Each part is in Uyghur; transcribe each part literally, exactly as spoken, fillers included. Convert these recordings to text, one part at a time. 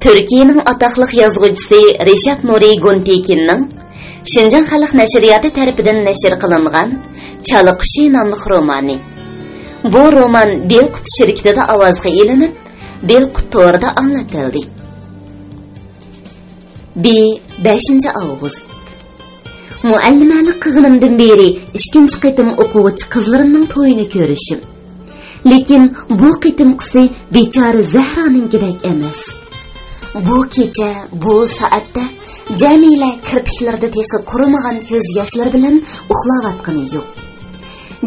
تۈركىيەنىڭ ئاتاقلىق يازغۇچىسى رىشات نۇرى گۇنتېكىننىڭ شىنجاڭ خەلق نەشرىياتى تەرىپىدىن نەشر قىلىنغان چالا قۇشى ناملىق رومانى. بۇ رومان بېلقۇت شىركىتىدە ئاۋازغا ئېلىنىپ، بېلقۇت تورىدا ئاڭلىتىلدى. بى، بەشىنچى ئاۋغۇست. مۇئەللىمەلىك قىلغىنىمدىن بېرى ئىككىنچى قېتىم ئوقۇغۇچى قىزلىرىمنىڭ تويىنى كۆرۈشۈم. لېكىن بۇ قېتىمقىسى بىچارە زەھرانىڭكىدەك ئەمەس. بۇ كېچە، بۇ سائەتتە جەمىلە كىرپىكلىرىدە تېخى قۇرۇمىغان كۆز ياشلىرى بىلەن ئۇخلاۋاتقىنى يوق.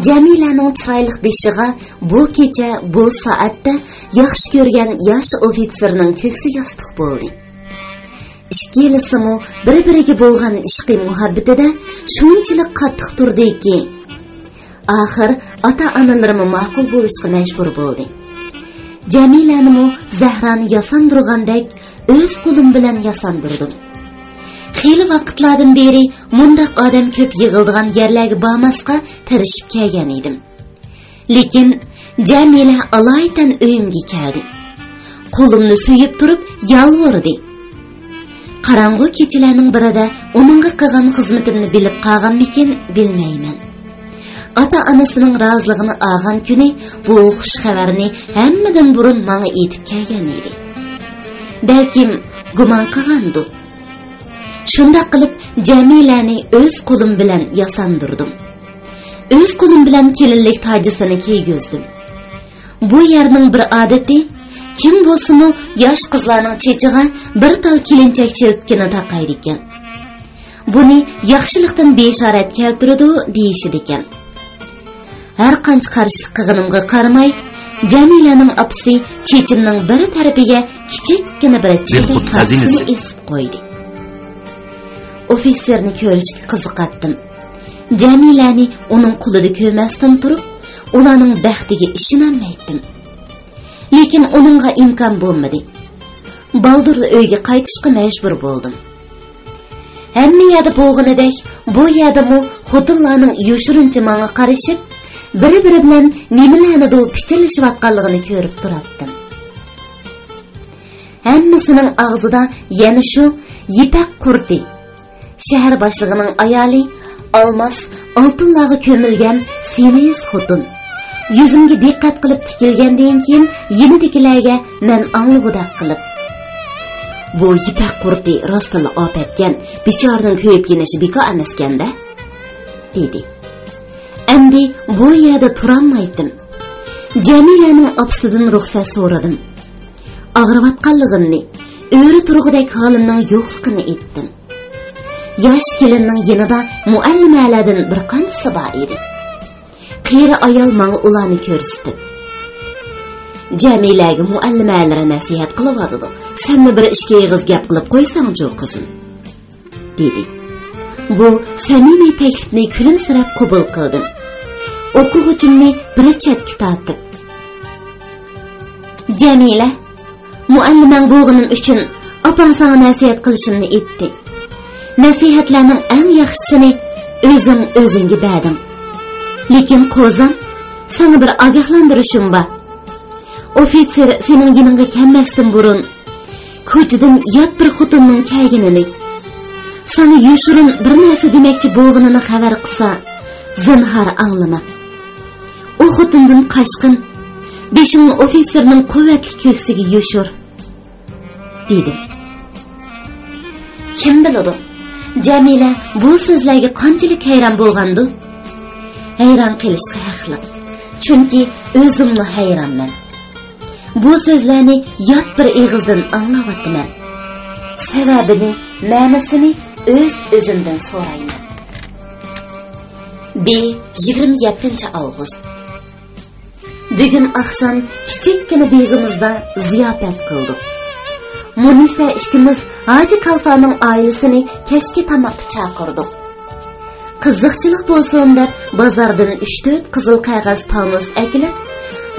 جەمىلەنىڭ چىرايلىق بېشىغا بۇ كېچە، بۇ سائەتتە ياخشى كۆرگەن ياش ئوفىتسېرنىڭ كۆكسى ياستۇق بولدى. ئىككىلىسىمۇ بىر-بىرىگە بولغان ئىشقى مۇھەببىتىدە شۇنچىلىك قاتتىق تۇردىكى، ئاخىر ئاتا-ئانىلىرىمۇ ماقۇل بولۇشقا مەجبۇر بولدى. جەمىلەنىمۇ زەھرانى ياساندۇرغاندەك ئۆز قولۇم بىلەن ياساندۇردۇم. خېلى ۋاقىتلاردىن بېرى مۇنداق ئادەم كۆپ يىغىلىدىغان يەرلەرگە بارماسقا تىرىشىپ كەلگەن ئىدىم. لېكىن جەمىلە ئالايىتەن ئۆيۈمگە كەلدى. قولۇمنى سۆيۈپ تۇرۇپ يالۋۇردى. قاراڭغۇ كېچىلەرنىڭ بىرىدە ئۇنىڭغا قىلغان خىزمىتىمنى بىلىپ قالغانمىكىن، بىلمەيمەن. ئاتا-ئانىسىنىڭ رازىلىقىنى ئالغان كۈنى بۇ خۇش خەۋەرنى ھەممىدىن بۇرۇن ماڭا ئېيتىپ كەلگەن ئىدى. بەلكىم گۇمان قىلغاندۇ. شۇنداق قىلىپ جەمىلەنى ئۆز قولۇم بىلەن ياساندۇردۇم. ئۆز قولۇم بىلەن كېلىنلىك تاجىسىنى كىيگۈزدۈم. بۇ يەرنىڭ بىر ئادىتى، كىم بولسىمۇ ياش قىزلارنىڭ چېچىغا بىر تال كېلىنچەك چېلىتكىنى تاقايدىكەن. بۇنى ياخشىلىقتىن بېشارەت كەلتۈرىدۇ دېيىشىدىكەن. ھەر قانچە قارشىلىق قىلغىنىمغا قارىماي، جەمىلەنىڭ ئاپىسى چېچىمنىڭ بىر تەرىپىگە كىچىككىنە بىر چەكەك تاجىسىنى ئېسىپ قويدى. ئوفىتسېرنى كۆرۈشكە قىزىقاتتىم. جەمىلەنى ئۇنىڭ قولىدا كۆرمەستىن تۇرۇپ، ئۇلارنىڭ بەختىگە ئىشىنەلمەيتتىم. لېكىن ئۇنىڭغا ئىمكان بولمىدى. بالدۇرلا ئۆيگە قايتىشقا مەجبۇر بولدۇم. ھەممە يەردە بولغىنىدەك، بۇ يەردىمۇ خوتۇنلارنىڭ يوشۇرۇنچە ماڭا قارىشىپ، بىر-بىرى بىلەن نېمىلەرنىدۇر پىچىرلىشىۋاتقانلىقىنى كۆرۈپ تۇراتتىم. ھەممىسىنىڭ ئاغزىدا يەنە شۇ يىپەك قۇرتى، شەھەر باشلىقىنىڭ ئايالى، ئالماس، ئالتۇنلارغا كۆمۈلگەن سېمىز خوتۇن. يۈزۈمگە دىققەت قىلىپ تىكىلگەندىن كېيىن يېنىدىكىلەرگە مەن ئاڭلىغۇدەك قىلىپ، «بۇ يىپەك قۇرتى راستتىنلا ئاپەتكەن، بىچارىنىڭ كۆيۈپ يېنىشى بىكار ئەمەسكەن-دە» دېدى. ئەمدى بۇ يەردە تۇرالمايتتىم. جەمىلەنىڭ ئاپىسىدىن رۇخسەت سورىدىم. ئاغرىۋاتقانلىقىمنى، ئۆرە تۇرغۇدەك ھالىمنىڭ يوقلۇقىنى ئېيتتىم. ياش كېلىننىڭ يېنىدا مۇئەللىمەلەردىن بىر قانچىسى بار ئىدى. قېرى ئايال ماڭا ئۇلارنى كۆرسىتىپ، «جەمىلەگە مۇئەللىمەلىرى نەسىھەت قىلىۋاتىدۇ، سەنمۇ بىر ئىككى ئېغىز گەپ قىلىپ قويساڭچۇ، قىزىم؟» دېدى. بۇ سەمىمىي تەكلىپنى كۈلۈمسىرەپ قوبۇل قىلدىم. ئوقۇغۇچىمنى بىر چەتكە تارتىپ، «جەمىلە، مۇئەللىمەڭ بولغىنىم ئۈچۈن ئاپاڭ ساڭا نەسىھەت قىلىشىمنى ئېيتتى. نەسىھەتلەرنىڭ ئەڭ ياخشىسىنى ئۆزۈڭ ئۆزۈڭگە بەردىڭ. لېكىن قوزام، ساڭا بىر ئاگاھلاندۇرۇشۇم بار. ئوفىتسېر سېنىڭ يېنىڭغا كەلمەستىن بۇرۇن، كوچىدىن يات بىر خوتۇننىڭ كەلگىنىنى، ساڭا يوشۇرۇن بىر نەرسە دېمەكچى بولغىنىنى خەۋەر قىلسا، زىنھار ئاڭلىما. ئۇ خوتۇندىن قاچقىن، بېشىڭنى ئوفىتسېرنىڭ قۇۋۋەتلىك كۆكسىگە يوشۇر» دېدىم. كىم بىلىدۇ، جەمىلە بۇ سۆزلەرگە قانچىلىك ھەيران بولغاندۇ؟ ھەيران قېلىشقا ھەقلىق. چۈنكى ئۆزۈممۇ ھەيرانمەن. بۇ سۆزلەرنى يات بىر ئېغىزدىن ئاڭلاۋاتىمەن. سەۋەبىنى، مەنىسىنى ئۆز-ئۆزۈمدىن سورايمەن. بى، يىگىرمە يەتتىنچى ئاۋغۇست. بۈگۈن ئاخشام كىچىككىنە بېغىمىزدا زىياپەت قىلدۇق. مۇنىسە ئىككىمىز ھاجى كالفانىڭ ئائىلىسىنى كەچكى تاماققا چاقىردۇق. قىزىقچىلىق بولسۇن دەپ، بازاردىن ئۈچ-تۆت قىزىل قەغەز پانۇس ئەكېلىپ،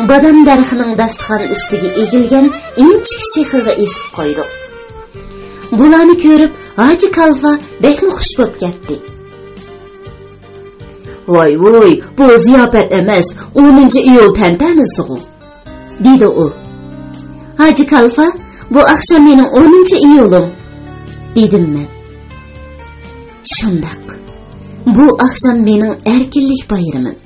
بادام دەرىخىنىڭ داستىخان ئۈستىگە ئېگىلگەن ئىنچىكە شېخىغا ئېسىپ قويدۇق. بۇلارنى كۆرۈپ، ھاجى كالفا بەكمۇ خۇش بولۇپ كەتتى. «ۋاي-ۋۇي، بۇ زىياپەت ئەمەس، ئونىنچى ئىيۇل تەنتەنىسىغۇ!» دېدى ئۇ. ھاجى كالفا «بۇ ئاخشام مېنىڭ ئونىنچى ئىيۇلۇم»، دېدىم مەن. شۇنداق. بۇ ئاخشام مېنىڭ ئەركىنلىك بايرىمىم.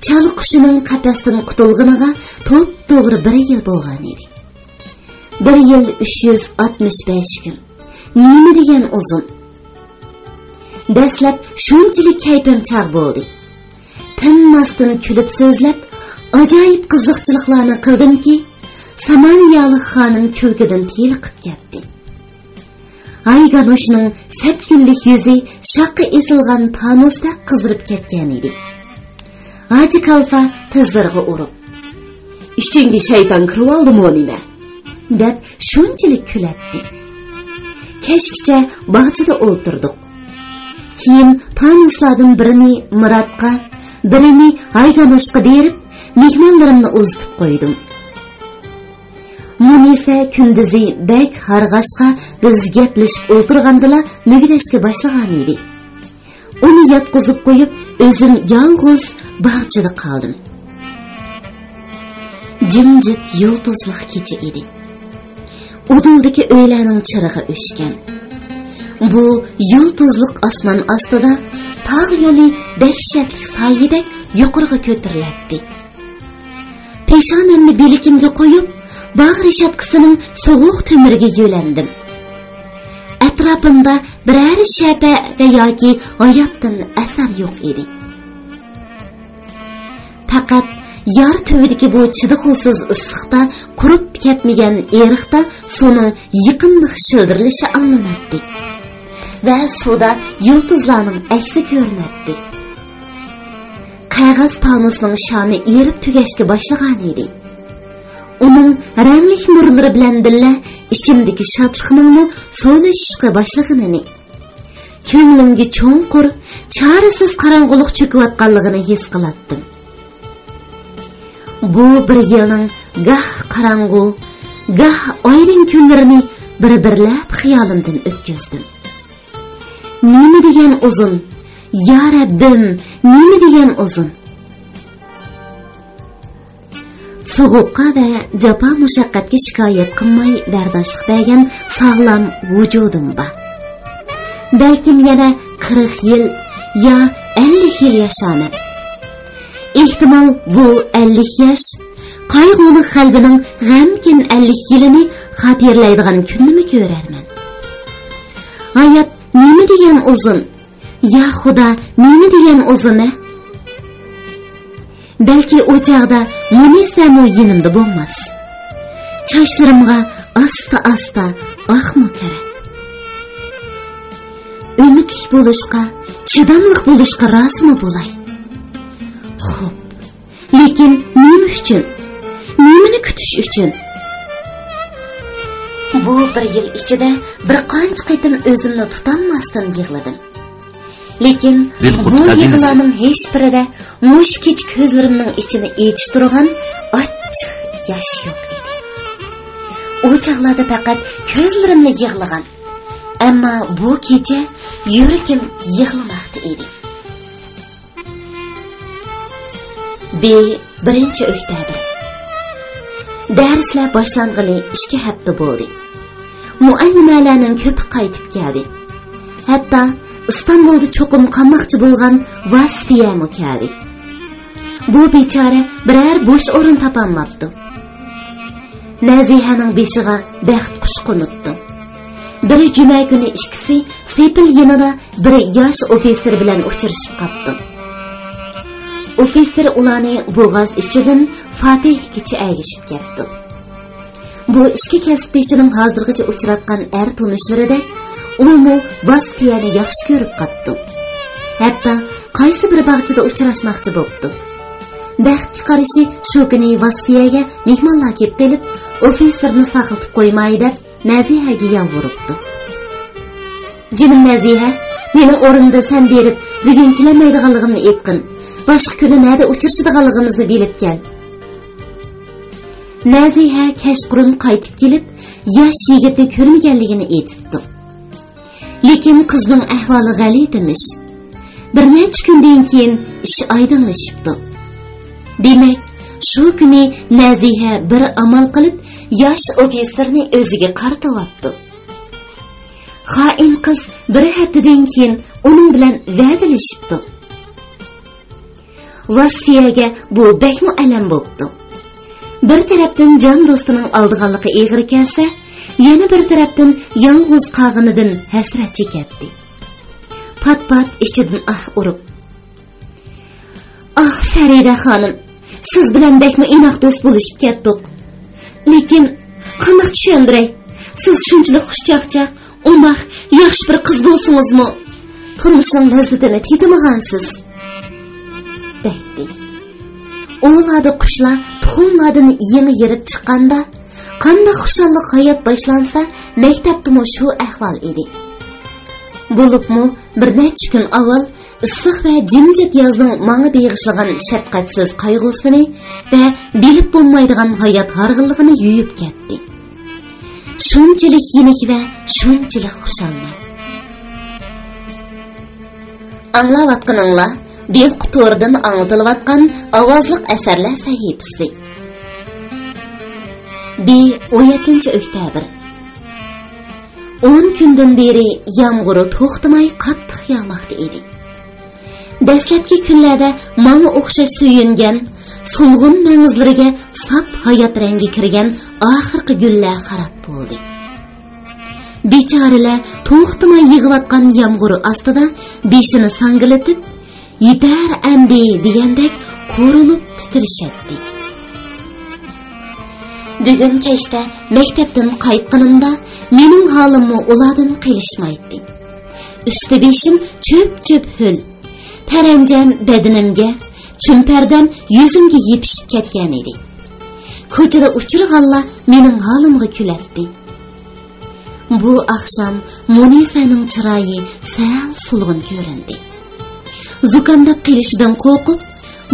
چالا قۇشىنىڭ قەپەستىن قۇتۇلغىنىغا توپتوغرا بىر يىل بولغان ئىدى. بىر يىل ئۈچ يۈز ئاتمىش بەش كۈن. نېمە دېگەن ئۇزۇن! دەسلەپ شۇنچىلىك كەيپىم چاغ بولدى. تىنماستىن كۈلۈپ سۆزلەپ، ئاجايىپ قىزىقچىلىقلارنى قىلدىمكى، سامانىيالىق خانىم كۈلكىدىن تېلىقىپ كەتتى. ھايگانوشنىڭ سەپكۈنلۈك يۈزى شاخقا ئېسىلغان پانۇستەك قىزىرىپ كەتكەن ئىدى. ھاجى كالفا تىزلىرىغا ئۇرۇپ، «ئىچىڭگە شەيتان كىرىۋالدىمۇ نېمە؟» دەپ شۇنچىلىك كۈلەتتى. كەچكىچە باغچىدا ئولتۇردۇق. كېيىن پانۇسلاردىن بىرىنى مۇراتقا، بىرىنى ھايگانوشقا بېرىپ، مېھمانلىرىمنى ئۇزىتىپ قويدۇم. مۇنىسە كۈندۈزى بەك ھارغاشقا، بىز گەپلىشىپ ئولتۇرغاندىلا مۈگدەشكە باشلىغان ئىدى. ئۇنى ياتقۇزۇپ قويۇپ، ئۆزۈم يالغۇز باغچىدا قالدىم. جىمجىت يۇلتۇزلۇق كېچە ئىدى. ئۇدۇلدىكى ئۆيلەرنىڭ چىرىغى ئۆچكەن. بۇ يۇلتۇزلۇق ئاسمان ئاستىدا تاغ يولى دەھشەتلىك سايىدەك يۇقىرىغا كۆتۈرۈلەتتى. پېشانەمنى بىلىكىمگە قويۇپ، باغ رېشاتكىسىنىڭ سوغۇق تۆمۈرىگە يۆلەندىم. ئەتراپىمدا بىرەر شەپە ۋە ياكى ھاياتتىن ئەسەر يوق ئىدى. پەقەت يار تۈۋىدىكى بۇ چىدىغۇسىز ئىسسىقتا قۇرۇپ كەتمىگەن ئېرىقتا سۇنىڭ يېقىملىق شىلدىرلىشى ئاڭلىناتتى ۋە سۇدا يۇلتۇزلارنىڭ ئەكسى كۆرۈنەتتى. قەغەز پانۇسنىڭ شامى ئېرىپ تۈگەشكە باشلىغان ئىدى. ئۇنىڭ رەڭلىك نۇرلىرى بىلەن بىللە ئىچىمدىكى شادلىقنىڭمۇ سولىشىشقا باشلىغىنىنى، كۆڭلۈمگە چوڭقۇر، چارىسىز قاراڭغۇلۇق چۆكۈۋاتقانلىقىنى ھېس قىلاتتىم. بۇ بىر يىلنىڭ گاھ قاراڭغۇ، گاھ ئايدىڭ كۈنلىرىنى بىر-بىرلەپ خىيالىمدىن ئۆتكۈزدۈم. نېمە دېگەن ئۇزۇن! يا رەببىم، نېمە دېگەن ئۇزۇن! سوغۇققا ۋە جاپا-مۇشەققەتكە شىكايەت قىلماي بەرداشلىق بەرگەن ساغلام ۋۇجۇدۇم بار. بەلكىم يەنە قىرىق يىل يا ئەللىك يىل ياشارمەن. ئېھتىمال، بۇ ئەللىك ياش قايغۇلۇق غەلىبىنىڭ غەمكىن ئەللىك يىلىنى خاتىرىلەيدىغان كۈننىمۇ كۆرەرمەن. ھايات نېمە دېگەن ئۇزۇن! يا خۇدا، نېمە دېگەن ئۇزۇن-ە! بەلكى ئۇ چاغدا مۇنىسەمۇ يېنىمدا بولماس. چاچلىرىمغا ئاستا-ئاستا ئاقمۇ كىرەر. ئۈمىدلىك بولۇشقا، چىداملىق بولۇشقا رازىمۇ بولاي؟ خوپ، لېكىن نېمە ئۈچۈن؟ نېمىنى كۈتۈش ئۈچۈن؟ بۇ بىر يىل ئىچىدە بىر قانچە قېتىم ئۆزۈمنى تۇتالماستىن يىغلىدىم. لېكىن بۇ يىغلارنىڭ ھېچبىرىدە مۇشۇ كېچە كۆزلىرىمنىڭ ئىچىنى ئېچىشتۇرغان ئاچچىق ياش يوق ئىدى. ئۇ چاغلاردا پەقەت كۆزلىرىملا يىغلىغان. ئەمما بۇ كېچە يۈرىكىم يىغلىماقتا ئىدى. بى بىرىنچى ئۆكتەبىر. دەرسلەر باشلانغىلى ئىككى ھەپتە بولدى. مۇئەللىمەلەرنىڭ كۆپى قايتىپ كەلدى. ھەتتا ئىستانبۇلدا چوقۇم قالماقچى بولغان ۋاسفىيەمۇ كەلدى. بۇ بىچارە بىرەر بوش ئورۇن تاپالماپتۇ. نەزىھەنىڭ بېشىغا بەخت قۇشى قونۇپتۇ. بىر جۈمە كۈنى ئىككىسى سېپىل يېنىدا بىر ياش ئوفىتسېر بىلەن ئۇچرىشىپ قاپتۇ. ئوفىتسېر ئۇلارنى بوغاز ئىچىدىن فاتىھكىچە ئەگىشىپ كەپتۇ. بۇ ئىككى كەسىپدىشىنىڭ ھازىرغىچە ئۇچراتقان ئەر تونۇشلىرىدەك، ئۇمۇ ۋاسفىيەنى ياخشى كۆرۈپ قاپتۇ. ھەتتا قايسى بىر باغچىدا ئۇچراشماقچى بوپتۇ. بەختكە قارىشى، شۇ كۈنى ۋاسفىيەگە مېھمانلار كېلىپ قېلىپ، ئوفىتسېرنى ساقلىتىپ قويماي دەپ، نەزىھەگە يالۋۇرۇپتۇ. جېنىم نەزىھە، مېنىڭ ئورنۇمدا سەن بېرىپ، بۈگۈن كېلەلمەيدىغانلىقىمنى ئېيتقىن. باشقا كۈنى نەدە ئۇچرىشىدىغانلىقىمىزنى بىلىپ كەل. نەزىھە كەچقۇرۇن قايتىپ كېلىپ، ياش يىگىتنى كۆرمىگەنلىكىنى ئېيتىپتۇ. لېكىن قىزنىڭ ئەھۋالى غەلىتىمىش. بىر نەچچە كۈندىن كېيىن ئىش ئايدىڭلىشىپتۇ. دېمەك، شۇ كۈنى نەزىھە بىر ئامال قىلىپ، ياش ئوفىتسېرنى ئۆزىگە قارىتىۋاپتۇ. خائىن قىز بىر ھەپتىدىن كېيىن ئۇنىڭ بىلەن ۋەدىلىشىپتۇ. ۋاسفىيەگە بۇ بەكمۇ ئەلەم بوپتۇ. بىر تەرەپتىن جان دوستىنىڭ ئالدىغانلىقى ئېغىر كەلسە، يەنە بىر تەرەپتىن يالغۇز قالغىنىدىن ھەسرەت چېكەتتى. پات-پات ئىچىدىن ئاھ ئۇرۇپ، «ئاھ، فەرىدە خانىم، سىز بىلەن بەكمۇ ئىناق دوست بولۇشۇپ كەتتۇق. لېكىن، قانداق چۈشەندۈرەي؟ سىز شۇنچىلىك خۇشچاقچاق، ئوماق، ياخشى بىر قىز بولسىڭىزمۇ، تۇرمۇشنىڭ لەززىتىنى تېتىمىغانسىز» دەيتتى. ئۇۋىلاردا قۇشلار تۇخۇملاردىن يېڭى يېرىپ چىققاندا، قانداق خۇشاللىق ھايات باشلانسا، مەكتەپتىمۇ شۇ ئەھۋال ئىدى. بولۇپمۇ بىر نەچچە كۈن ئاۋۋال ئىسسىق ۋە جىمجىت يازنىڭ ماڭا بېغىشلىغان شەپقەتسىز قايغۇسىنى ۋە بىلىپ بولمايدىغان ھايات ھارغىنلىقىنى يۇيۇپ كەتتى. شۇنچىلىك يېنىك ۋە شۇنچىلىك خۇشالمەن. ئاڭلاۋاتقىنىڭلار بىلقۇ تورىدىن ئاڭلىتىلىۋاتقان ئاۋازلىق ئەسەرلەر سەھىپىسى. بى، ئون يەتتىنچى ئۆكتەبىر. ئون كۈندىن بېرى يامغۇر توختىماي قاتتىق ياغماقتا ئىدى. دەسلەپكى كۈنلەردە ماڭا ئوخشاش سۆيۈنگەن، سولغۇن مەڭزىلىرىگە ساپ ھايات رەڭگى كىرگەن ئاخىرقى گۈللەر خاراب بولدى. بىچارىلەر توختىماي يېغىۋاتقان يامغۇر ئاستىدا بېشىنى ساڭگىلىتىپ، «يېتەر ئەمدى» دېگەندەك قورۇلۇپ تىترىشەتتى. بۈگۈن كەچتە مەكتەپتىن قايتقىنىمدا مېنىڭ ھالىممۇ ئۇلاردىن قېلىشمايتتى. ئۈستى بېشىم چۆپ-چۆپ ھۆل. پەرەنجەم بەدىنىمگە، چۈمپەردەم يۈزۈمگە يېپىشىپ كەتكەن ئىدى. كوچىدا ئۇچرىغانلار مېنىڭ ھالىمغا كۈلەتتى. بۇ ئاخشام مۇنىسەنىڭ چىرايى سەل سولغۇن كۆرۈندى. زۇكامداپ قېلىشىدىن قورقۇپ،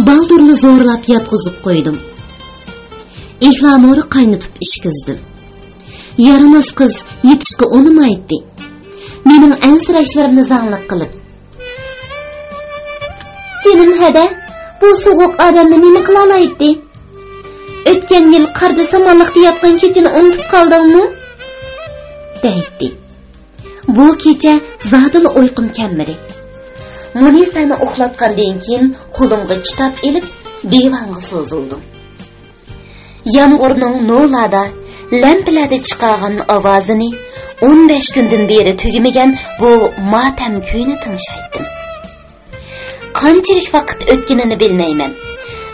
بالدۇرلا زورلاپ ياتقۇزۇپ قويدۇم. ئىھلامورا قاينىتىپ ئىچكۈزدۈم. يارىماس قىز يېتىشقا ئۇنىمايتتى. مېنىڭ ئەنسىرەشلىرىمنى زاڭلىق قىلىپ، «جېنىم ھەدە، بۇ سوغۇق ئادەمنى نېمە قىلالايتتى؟ ئۆتكەن يىل قاردا سامانلىقتا ياتقان كېچىنى ئۇنتۇپ قالدىڭمۇ؟» دەيتتى. بۇ كېچە زادىلا ئۇيقۇم كەلمىدى. مۇنىسەنى ئۇخلاتقاندىن كېيىن قولۇمغا كىتاب ئېلىپ، دىۋانغا سوزۇلدۇم. يامغۇرنىڭ نۇرلاردا، لەمپىلەردە چىقارغان ئاۋازىنى ئون بەش كۈندىن بېرى تۈگىمىگەن بۇ ماتەم كۈيىنى تىڭشايتتىم. قانچىلىك ۋاقىت ئۆتكىنىنى بىلمەيمەن.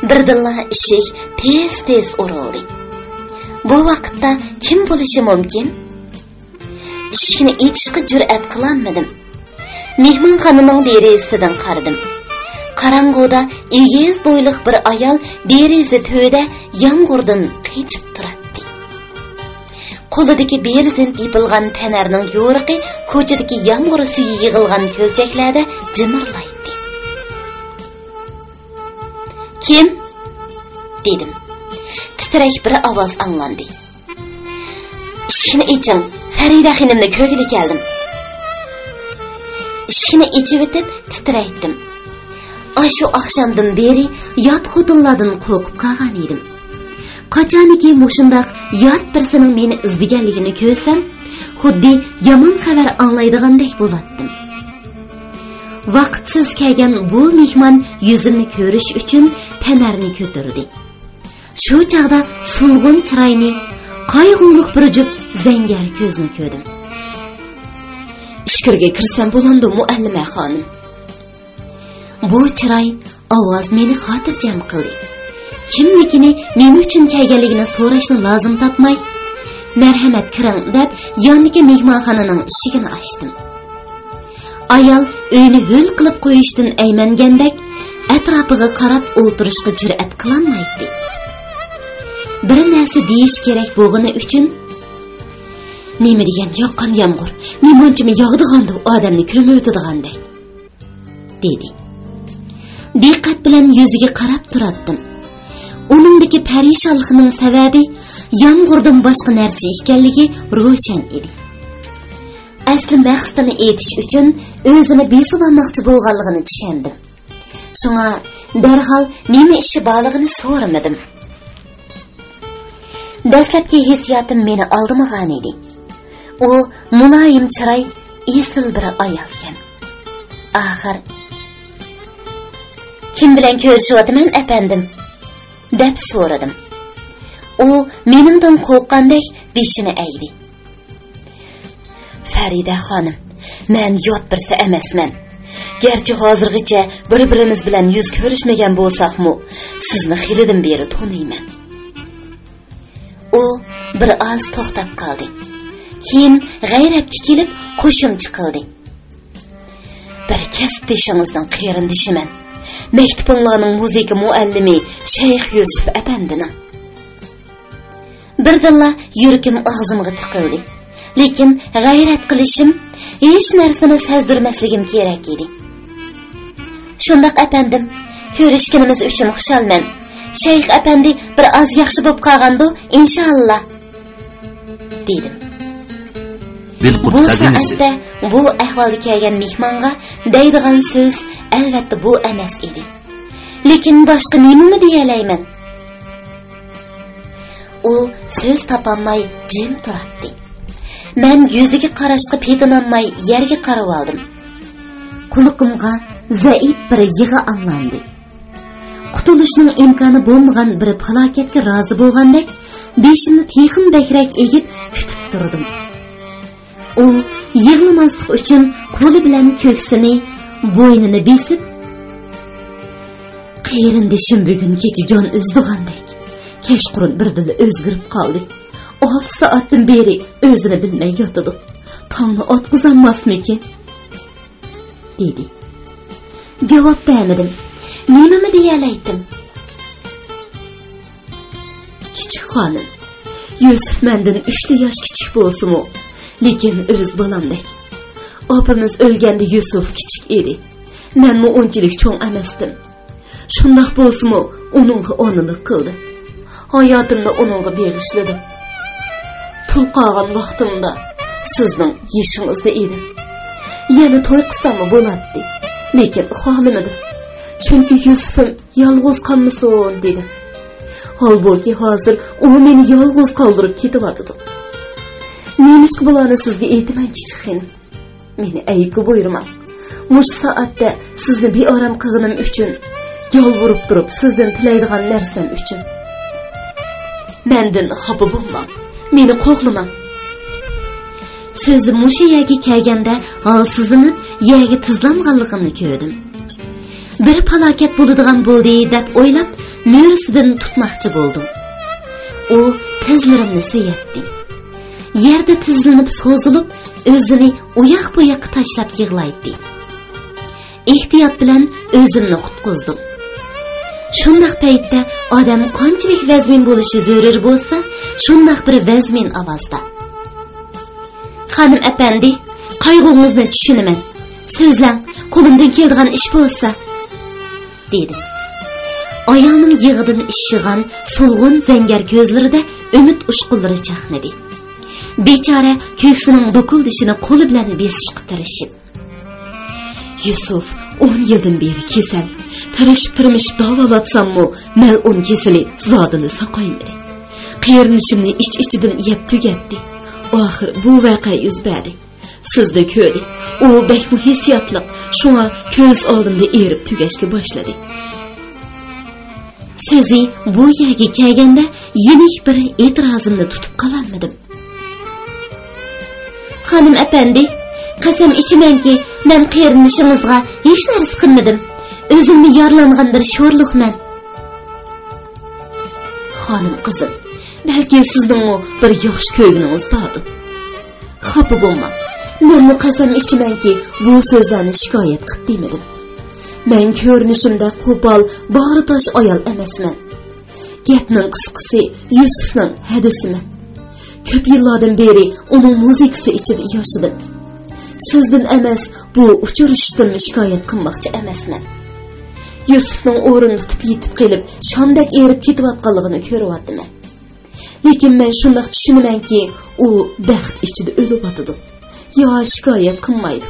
بىردىنلا ئىشىك تېز-تېز ئۇرۇلدى. بۇ ۋاقىتتا كىم بولۇشى مۇمكىن؟ ئىشىكنى ئېچىشقا جۈرئەت قىلالمىدىم. مېھمانخانىنىڭ دېرىزىسىدىن قارىدىم. قاراڭغۇدا ئېگىز بويلۇق بىر ئايال دېرىزە تۈۋىدە يامغۇردىن قېچىپ تۇراتتى. قولىدىكى بىرزىنت يېپىلغان پەنەرنىڭ يورۇقى كوچىدىكى يامغۇر سۈيى يىغىلغان كۆلچەكلەردە جىمىرلايتتى. «كىم؟» دېدىم. تىترەك بىر ئاۋاز ئاڭلاندى. «ئىشىكنى ئېچىڭ، فەرىدە خېنىمنى كۆرگىلى كەلدىم.» ئىشىكنى ئېچىۋېتىپ تىترەيتتىم. ئاشۇ ئاخشامدىن بېرى يات خوتۇنلاردىن قورقۇپ قالغان ئىدىم. قاچانكى مۇشۇنداق يات بىرسىنىڭ مېنى ئىزدىگەنلىكىنى كۆرسەم، خۇددى يامان خەۋەر ئاڭلايدىغاندەك بولاتتىم. ۋاقىتسىز كەلگەن بۇ مېھمان يۈزۈمنى كۆرۈش ئۈچۈن پەنەرنى كۆتۈردى. شۇ چاغدا سولغۇن چىراينى، قايغۇلۇق بىر جۈپ زەڭگەر كۆزنى كۆردۈم. «ئىچكىرىگە كىرسەم بولامدۇ، مۇئەللىمە خانىم؟» بۇ چىراي، ئاۋاز مېنى خاتىرجەم قىلدى. كىملىكىنى، نېمە ئۈچۈن كەلگەنلىكىنى سوراشنى لازىم تاپماي، «مەرھەمەت، كىرىڭ» دەپ، ياندىكى مېھمانخانىنىڭ ئىشىكىنى ئاچتىم. ئايال ئۆينى ھۆل قىلىپ قويۇشتىن ئەيمەنگەندەك، ئەتراپىغا قاراپ ئولتۇرۇشقا جۈرئەت قىلالمايتتى. بىر نەرسە دېيىش كېرەك بولغىنى ئۈچۈن، «نېمە دېگەن ياغقان يامغۇر، نېمانچىمۇ ياغىدىغاندۇ ئادەمنى كۆمۈۋېتىدىغاندەك» دېدى. دىققەت بىلەن يۈزىگە قاراپ تۇراتتىم. ئۇنىڭدىكى پەرىشانلىقنىڭ سەۋەبى يامغۇردىن باشقا نەرسە ئىكەنلىكى روشەن ئىدى. ئەسلى مەقسىتىنى ئېيتىش ئۈچۈن ئۆزىنى بېسىۋالماقچى بولغانلىقىنى چۈشەندىم. شۇڭا دەرھال نېمە ئىشى بارلىقىنى سورىمىدىم. دەسلەپكى ھېسسىياتىم مېنى ئالدىمىغانىدى. ئۇ مۇلايىم چىراي، ئېسىل بىر ئايالكەن. ئاخىر، «كىم بىلەن كۆرۈشۈۋاتىمەن، ئەپەندىم؟» دەپ سورىدىم. ئۇ مېنىڭدىن قورققاندەك بېشىنى ئەگدى. «فەرىدە خانىم، مەن يات بىرسى ئەمەسمەن. گەرچە ھازىرغىچە بىر-بىرىمىز بىلەن يۈز كۆرۈشمىگەن بولساقمۇ، سىزنى خېلىدىن بېرى تونۇيمەن.» ئۇ بىر ئاز توختاپ قالدى. كېيىن غەيرەتكە كېلىپ قوشۇمچە قىلدى: «بىر كەسىپدىشىڭىزنىڭ قېرىندىشىمەن. مەكتىپىڭلارنىڭ مۇزىكا مۇئەللىمى شەيخ يۈسۈپ ئەپەندىنىڭ.» بىردىنلا يۈرىكىم ئاغزىمغا تىقىلدى. لېكىن غەيرەت قىلىشىم، ھېچ نەرسىنى سەزدۈرمەسلىكىم كېرەك ئىدى. «شۇنداق ئەپەندىم، كۆرۈشكىنىمىز ئۈچۈن خۇشالمەن. شەيخ ئەپەندى بىر ئاز ياخشى بولۇپ قالغاندۇ، ئىنشائاللا.» دېدىم. بىلقۇت بۇ خەزىنىسى. سائەتتە بۇ ئەھۋالدا كەلگەن مېھمانغا دەيدىغان سۆز ئەلۋەتتە بۇ ئەمەس ئىدى. لېكىن باشقا نېمىمۇ دېيەلەيمەن؟ ئۇ سۆز تاپالماي جىم تۇراتتى. مەن يۈزىگە قاراشقا پېتىنالماي يەرگە قارىۋالدىم. قۇلىقىمغا زەئىپ بىر يىغا ئاڭلاندى. قۇتۇلۇشنىڭ ئىمكانى بولمىغان بىر پالاكەتكە رازى بولغاندەك، بېشىمنى تېخىمۇ بەكرەك ئېگىپ كۈتۈپ تۇردۇم. ئۇ يىغلىماسلىق ئۈچۈن قولى بىلەن كۆكسىنى، بوينىنى بېسىپ، «قېرىندىشىم بۈگۈن كېچە جان ئۈزىدىغاندەك، كەچقۇرۇن بىردىنلا ئۆزگىرىپ قالدى. ئالتە سائەتتىن بېرى ئۆزىنى بىلمەي ياتىدۇ. تاڭنى ئاتقۇزالماسمىكىن؟» دېدى. جاۋاب بەرمىدىم. نېمىمۇ دېيەلەيتتىم؟ كىچىك خانىم، يۈسۈپ مەندىن ئۈچلا ياش كىچىك بولسىمۇ، لېكىن ئۆز بالامدەك. ئاپىمىز ئۆلگەندە يۈسۈپ كىچىك ئىدى. مەنمۇ ئۇنچىلىك چوڭ ئەمەستىم. شۇنداق بولسىمۇ، ئۇنىڭغا ئانىلىق قىلدىم. ھاياتىمنى ئۇنىڭغا بېغىشلىدىم. تۇل قالغان ۋاقتىمدا سىزنىڭ يېشىڭىزدا ئىدىم. يەنە توي قىلساممۇ بولاتتى، لېكىن خالىمىدىم. چۈنكى يۈسۈپۈم يالغۇز قالمىسۇن دېدىم. ھالبۇكى، ھازىر ئۇ مېنى يالغۇز قالدۇرۇپ كېتىۋاتىدۇ. نېمىشقا بۇلارنى سىزگە ئېيتىمەن، كىچىك خېنىم؟ مېنى ئەيىبكە بۇيرۇماڭ. مۇشۇ سائەتتە سىزنى بىئارام قىلغىنىم ئۈچۈن يالۋۇرۇپ تۇرۇپ سىزدىن تىلەيدىغان نەرسەم ئۈچۈن. مەندىن خاپا بولماڭ، مېنى قوغلىماڭ. سۆزى مۇشۇ يەرگە كەلگەندە ھالسىزلىنىپ يەرگە تىزلانغانلىقىمنى كۆردۈم. بىر پالاكەت بولىدىغان بولدى دەپ ئويلاپ، مۈرىسىدىن تۇتماقچى بولدۇم. ئۇ تىزلىرىمنى سۆيەتتى. يەردە تىزلىنىپ سوزۇلۇپ، ئۆزىنى ئۇياق-بۇياققا تاشلاپ يىغلايتتى. ئېھتىيات بىلەن ئۆزۈمنى قۇتقۇزدۇم. شۇنداق پەيتتە ئادەم قانچىلىك ۋەزمىن بولۇشى زۆرۈر بولسا، شۇنداق بىر ۋەزمىن ئاۋازدا: «خانىم ئەپەندى، قايغۇڭىزنى چۈشىنىمەن. سۆزلەڭ، قولۇمدىن كېلىدىغان ئىش بولسا.» دېدى. ئايالنىڭ يىغىدىن ئىششىغان سولغۇن زەڭگەر كۆزلىرىدە ئۈمىد ئۇچقۇنلىرى چاقنىدى. بىچارە كۆكسىنىڭ لوكۇلدىشىنى قولى بىلەن بېسىشقا تىرىشىپ: «يۈسۈپ ئون يىلدىن بېرى كېسەل. تىرىشىپ-تىرمىشىپ داۋالاتساممۇ، مەلئۇن كېسىلى زادىلا ساقايمىدى. قېرىندىشىمنى ئىچ-ئىچىدىن يەپ تۈگەتتى. ئاخىر بۇ ۋەقە يۈز بەردى. سىزدە كۆردى. ئۇ بەكمۇ ھېسسىياتلىق، شۇڭا كۆز ئالدىمدا ئېرىپ تۈگەشكە باشلىدى.» سۆزى بۇ يەرگە كەلگەندە يېنىك بىر ئېتىرازىمنى تۇتۇپ قالالمىدىم. «خانىم ئەپەندى، قەسەم ئىچىمەنكى، مەن قېرىندىشىڭىزغا ھېچ نەرسە قىلمىدىم. ئۆزۈمنى يارىلانغان بىر شورلۇقمەن.» «خانىم قىزىم، بەلكى سىزنىڭمۇ بىر ياخشى كۆرگىنىڭىز باردۇ. خاپا بولماڭ، مەنمۇ قەسەم ئىچىمەنكى، بۇ سۆزلەرنى شىكايەت قىپ دېمىدىم. مەن كۆرۈنۈشۈمدە قوپال، باغرى تاش ئايال ئەمەسمەن. گەپنىڭ قىسقىسى، يۈسۈپنىڭ ھەدىسىمەن. كۆپ يىللاردىن بېرى ئۇنىڭ مۇزىكىسى ئىچىدە ياشىدىم. سىزدىن ئەمەس، بۇ ئۇچرىشىشتىنمۇ شىكايەت قىلماقچى ئەمەسمەن. يۈسۈپنىڭ ئورۇن تۇتۇپ يېتىپ قېلىپ، شامدەك ئېرىپ كېتىۋاتقانلىقىنى كۆرۈۋاتىمەن. لېكىن مەن شۇنداق چۈشىنىمەنكى، ئۇ بەخت ئىچىدە ئۆلۈۋاتىدۇ. يا شىكايەت قىلمايدۇ،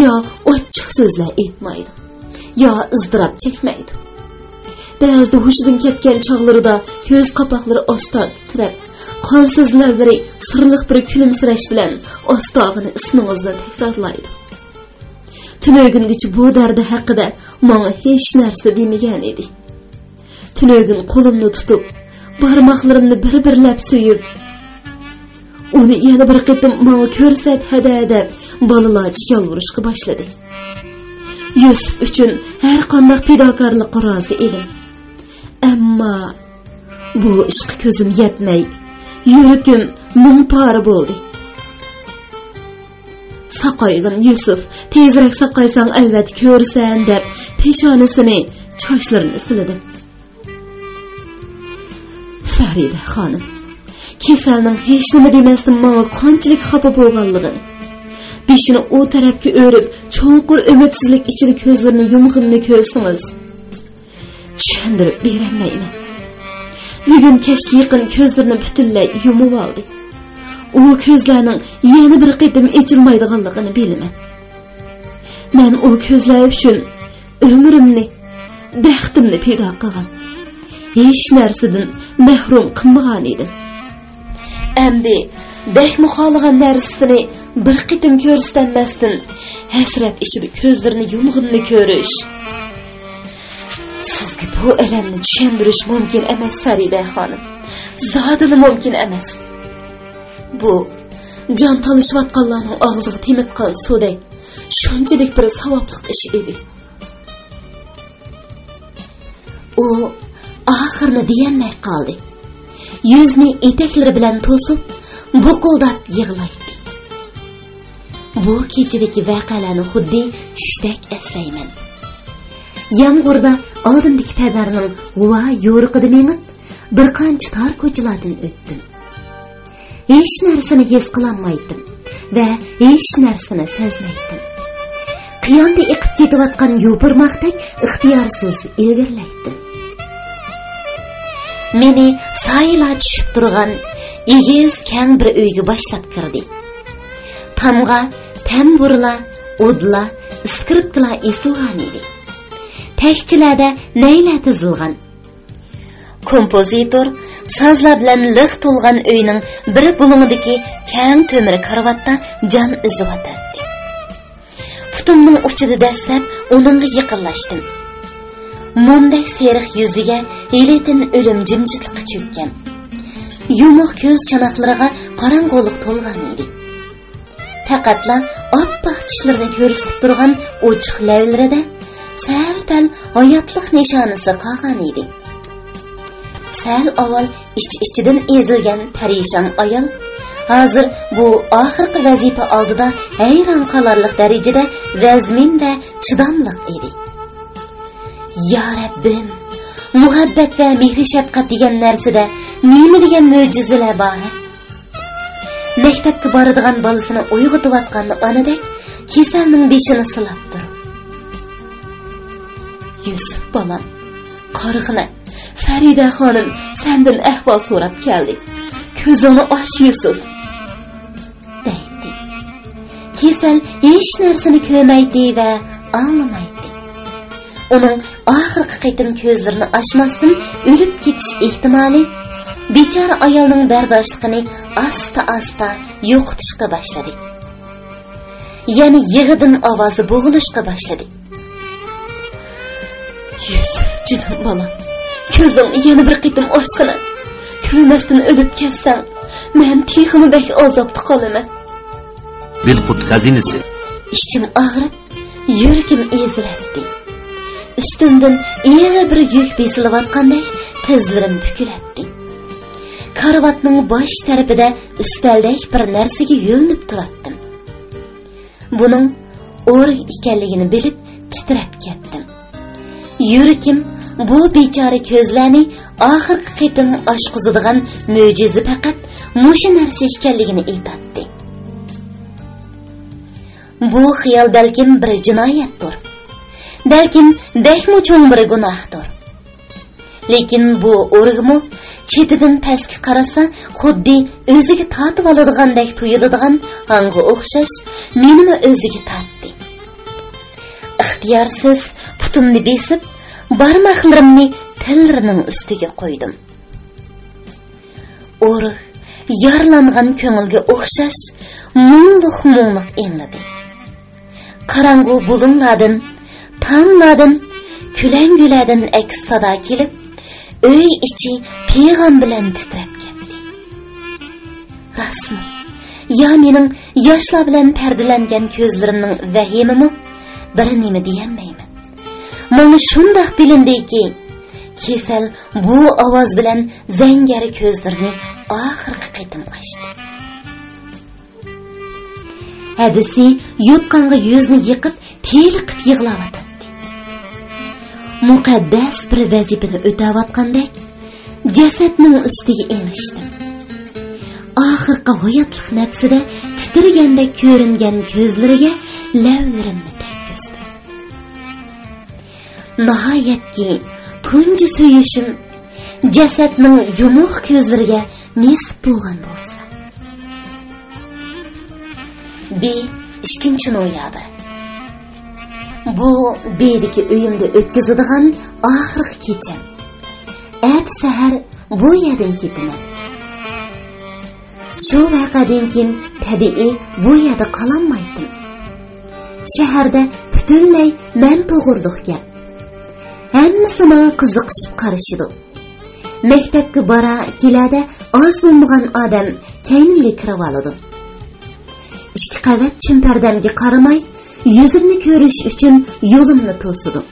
يا ئاچچىق سۆزلەر ئېيتمايدۇ، يا ئىزتىراپ چەكمەيدۇ. بەزىدە ھوشىدىن كەتكەن چاغلىرىدا كۆز قاپاقلىرى ئاستا تىترەپ، قانسىز لەۋلىرى سىرلىق بىر كۈلۈمسىرەش بىلەن ئاستاغىنا ئىسمىڭىزنى تەكرارلايدۇ. تۈنۈگۈنگىچە بۇ دەردى ھەققىدە ماڭا ھېچ نەرسە دېمىگەن ئىدى. تۈنۈگۈن قولۇمنى تۇتۇپ، بارماقلىرىمنى بىر-بىرلەپ سۆيۈپ، ئۇنى يەنە بىر قېتىم ماڭا كۆرسەت ھەدە دەپ، بالىلارچە يالۋۇرۇشقا باشلىدى. يۈسۈپ ئۈچۈن ھەر قانداق پىداكارلىققا رازى ئىدىم. ئەمما بۇ ئىشقا كۆزۈم يەتمەي، يۈرىكىم مىڭ پارە بولدى. ساقايغىن يۈسۈپ، تېزرەك ساقايساڭ ئەلۋەتتە كۆرىسەن، دەپ پېشانىسىنى، چاچلىرىنى سىلىدىم. فەرىدە خانىم، كېسەلنىڭ ھېچنېمە دېمەستىن ماڭا قانچىلىك خاپا بولغانلىقىنى، بېشىنى ئۇ تەرەپكە ئۆرۈپ، چوڭقۇر ئۈمىدسىزلىك ئىچىدە كۆزلىرىنى يۇمغىنىنى كۆرسىڭىز، چۈشەندۈرۈپ بېرەلمەيمەن. بۈگۈن كەچكە يېقىن كۆزلىرىنى پۈتۈنلەي يۇمۇۋالدى. ئۇ كۆزلەرنىڭ يەنە بىر قېتىم ئېچىلمايدىغانلىقىنى بىلىمەن. مەن ئۇ كۆزلەر ئۈچۈن ئۆمرۈمنى، بەختىمنى پىدا قىلغان، ھېچ نەرسىدىن مەھرۇم قىلمىغان ئىدىم. ئەمدى بەكمۇ خالىغان نەرسىسىنى بىر قېتىم كۆرسىتەلمەستىن، ھەسرەت ئىچىدە كۆزلىرىنى يۇمغىنىنى كۆرۈش. سىزگە بۇ ئەلەمنى چۈشەندۈرۈش مۇمكىن ئەمەس، فەرىدە خانىم. زادىلا مۇمكىن ئەمەس. بۇ جان تالىشىۋاتقانلارنىڭ ئاغزىغا تېمىتقان سۇدەك شۇنچىلىك بىر ساۋابلىق ئىش ئىدى. ئۇ ئاخىرىنى دېيەلمەي قالدى. يۈزىنى ئېتەكلىرى بىلەن توسۇپ، بۇقۇلداپ يىغلايتتى. بۇ كېچىدىكى ۋەقەلەرنى خۇددى چۈشتەك ئەسلەيمەن. يامغۇردا ئالدىمدىكى پەنەرنىڭ غۇۋا يورۇقىدا مېڭىپ، بىر قانچە تار كوچىلاردىن ئۆتتۈم. ھېچ نەرسىنى ھېس قىلالمايتتىم ۋە ھېچ نەرسىنى سەزمەيتتىم. قىياندا ئېقىپ كېتىۋاتقان يوپۇرماقتەك ئىختىيارسىز ئىلگىرىلەيتتىم. مېنى سايىلار چۈشۈپ تۇرغان ئېگىز، كەڭ بىر ئۆيگە باشلاپ كىردى. تامغا تەمبۇرلار، ئۇدلار، ئىسكرىپكىلار ئېسىلغان ئىدى. تەكچىلەردە نەيلەر تىزىلغان. كومپوزىتور سازلار بىلەن لىق تولغان ئۆينىڭ بىر بۇلۇڭىدىكى كەڭ تۆمۈر كارىۋاتتا جان ئۈزۈۋاتاتتى. پۇتۇمنىڭ ئۇچىدا دەسسەپ ئۇنىڭغا يېقىنلاشتىم. مومدەك سېرىق يۈزىگە ھېلىتىن ئۆلۈم جىمجىتلىقى چۆككەن. يۇمۇق كۆز چاناقلىرىغا قاراڭغۇلۇق تولغان ئىدى. پەقەتلا ئاپئاق چىشلىرىنى كۆرسىتىپ تۇرغان ئوچۇق لەۋلىرىدە سەل-پەل ھاياتلىق نىشانىسى قالغان ئىدى. سەل ئاۋۋال ئىچ-ئىچىدىن ئېزىلگەن پەرىشان ئايال ھازىر بۇ ئاخىرقى ۋەزىپە ئالدىدا ھەيران قالارلىق دەرىجىدە ۋەزمىن ۋە چىداملىق ئىدى. يا رەببىم، مۇھەببەت ۋە مېھرى-شەپقەت دېگەن نەرسىدە نېمە دېگەن مۆجىزىلەر بار؟ مەكتەپكە بارىدىغان بالىسىنى ئويغىتىۋاتقان ئانىدەك كېسەلنىڭ بېشىنى سىلاپ تۇرۇپ، يۈسۈپ بالام، قارىغىنە، فەرىدە خانىم سەندىن ئەھۋال سوراپ كەلدى. كۆزۈڭنى ئاچ، يۈسۈپ، دەيتتى. كېسەل ھېچ نەرسىنى كۆرمەيتتى ۋە ئاڭلىمايتتى. ئۇنىڭ ئاخىرقى قېتىم كۆزلىرىنى ئاچماستىن ئۆلۈپ كېتىش ئېھتىمالى بىچارە ئايالنىڭ بەرداشلىقىنى ئاستا-ئاستا يوقىتىشقا باشلىدى. يەنە يىغىدىن ئاۋازى بوغۇلۇشقا باشلىدى. يۈسۈپ جېنىم بالام، كۆزۈڭنى يەنە بىر قېتىم ئاچقىنا. كۆرمەستىن ئۆلۈپ كەتسەڭ، مەن تېخىمۇ بەك ئازابتا قالىمەن. بىلقۇت خەزىنىسى. ئىچىم ئاغرىپ، يۈرىكىم ئېزىلەتتى. ئۈستۈمدىن ئېغىر بىر يۈك بېسىلىۋاتقاندەك تىزلىرىم پۈكۈلەتتى. كارىۋاتنىڭ باش تەرىپىدە ئۈستەلدەك بىر نەرسىگە يۆلىنىپ تۇراتتىم. بۇنىڭ ئورگ ئىكەنلىكىنى بىلىپ تىترەپ كەتتىم. يۈرىكىم بۇ بىچارە كۆزلەرنى ئاخىرقى قېتىم ئاچقۇزىدىغان مۆجىزە پەقەت مۇشۇ نەرسە ئىكەنلىكىنى ئېيتاتتى. بۇ خىيال بەلكىم بىر جىنايەتتۇر. بەلكىم بەكمۇ چوڭ بىر گۇناھتۇر. لېكىن بۇ ئورگىمۇ چېتىدىن پەسكە قارىسا، خۇددى ئۆزىگە تارتىۋالىدىغاندەك تۇيۇلىدىغان ھاڭغا ئوخشاش، مېنىمۇ ئۆزىگە تارتتى. ئىختىيارسىز پۇتۇمنى بېسىپ، بارماقلىرىمنى تىللىرىنىڭ ئۈستىگە قويدۇم. ئورگ يارىلانغان كۆڭۈلگە ئوخشاش مۇڭلۇق-مۇڭلۇق ئېڭلىدى. قاراڭغۇ بۇلۇڭلاردىن، تاملاردىن، كۆلەڭگىلەردىن ئەكس سادا كېلىپ، ئۆي ئىچى پىغان بىلەن تىترەپ كەتتى. راستمۇ؟ يا مېنىڭ ياشلار بىلەن پەردىلەنگەن كۆزلىرىمنىڭ ۋەھىمىمۇ؟ بىر نېمە دېيەلمەيمەن. ماڭا شۇنداق بىلىندىكى، كېسەل بۇ ئاۋاز بىلەن زەڭگەر كۆزلىرىنى ئاخىرقى قېتىم ئاچتى. ھەدىسى يوتقانغا يۈزىنى يېقىپ، تېلىقىپ يىغلاۋاتاتتى. مۇقەددەس بىر ۋەزىپىنى ئۆتەۋاتقاندەك، جەسەتنىڭ ئۈستىگە ئېڭىشتىم. ئاخىرقى ھاياتلىق نەپسىدە تىترىگەندەك كۆرۈنگەن كۆزلىرىگە لەۋلىرىمنى تەگكۈزدۈم. ناھايەتكى، تۇنجى سۆيۈشۈم جەسەتنىڭ يۇمۇق كۆزلىرىگە نېسىپ بولغان بولسا. بى، ئىككىنچى نويابىر. بۇ بىدىكى ئۆيۈمدە ئۆتكۈزىدىغان ئاخىرقى كېچەم. ئەتە سەھەر بۇ يەردىن كېتىمەن. شۇ ۋەقەدىن كېيىن تەبىئىي بۇ يەردە قالالمايتتىم. شەھەردە پۈتۈنلەي مەن توغرۇلۇق گەپ. ھەممىسى ماڭا قىزىقىشىپ قارىشىدۇ. مەكتەپكە بارا كېلەدە ئاز بولمىغان ئادەم كەينىمگە كىرىۋالىدۇ. ئىككى قەۋەت چىن پەردەمگە قارىماي، يۈزۈمنى كۆرۈش ئۈچۈن يولۇمنى توسىدۇ.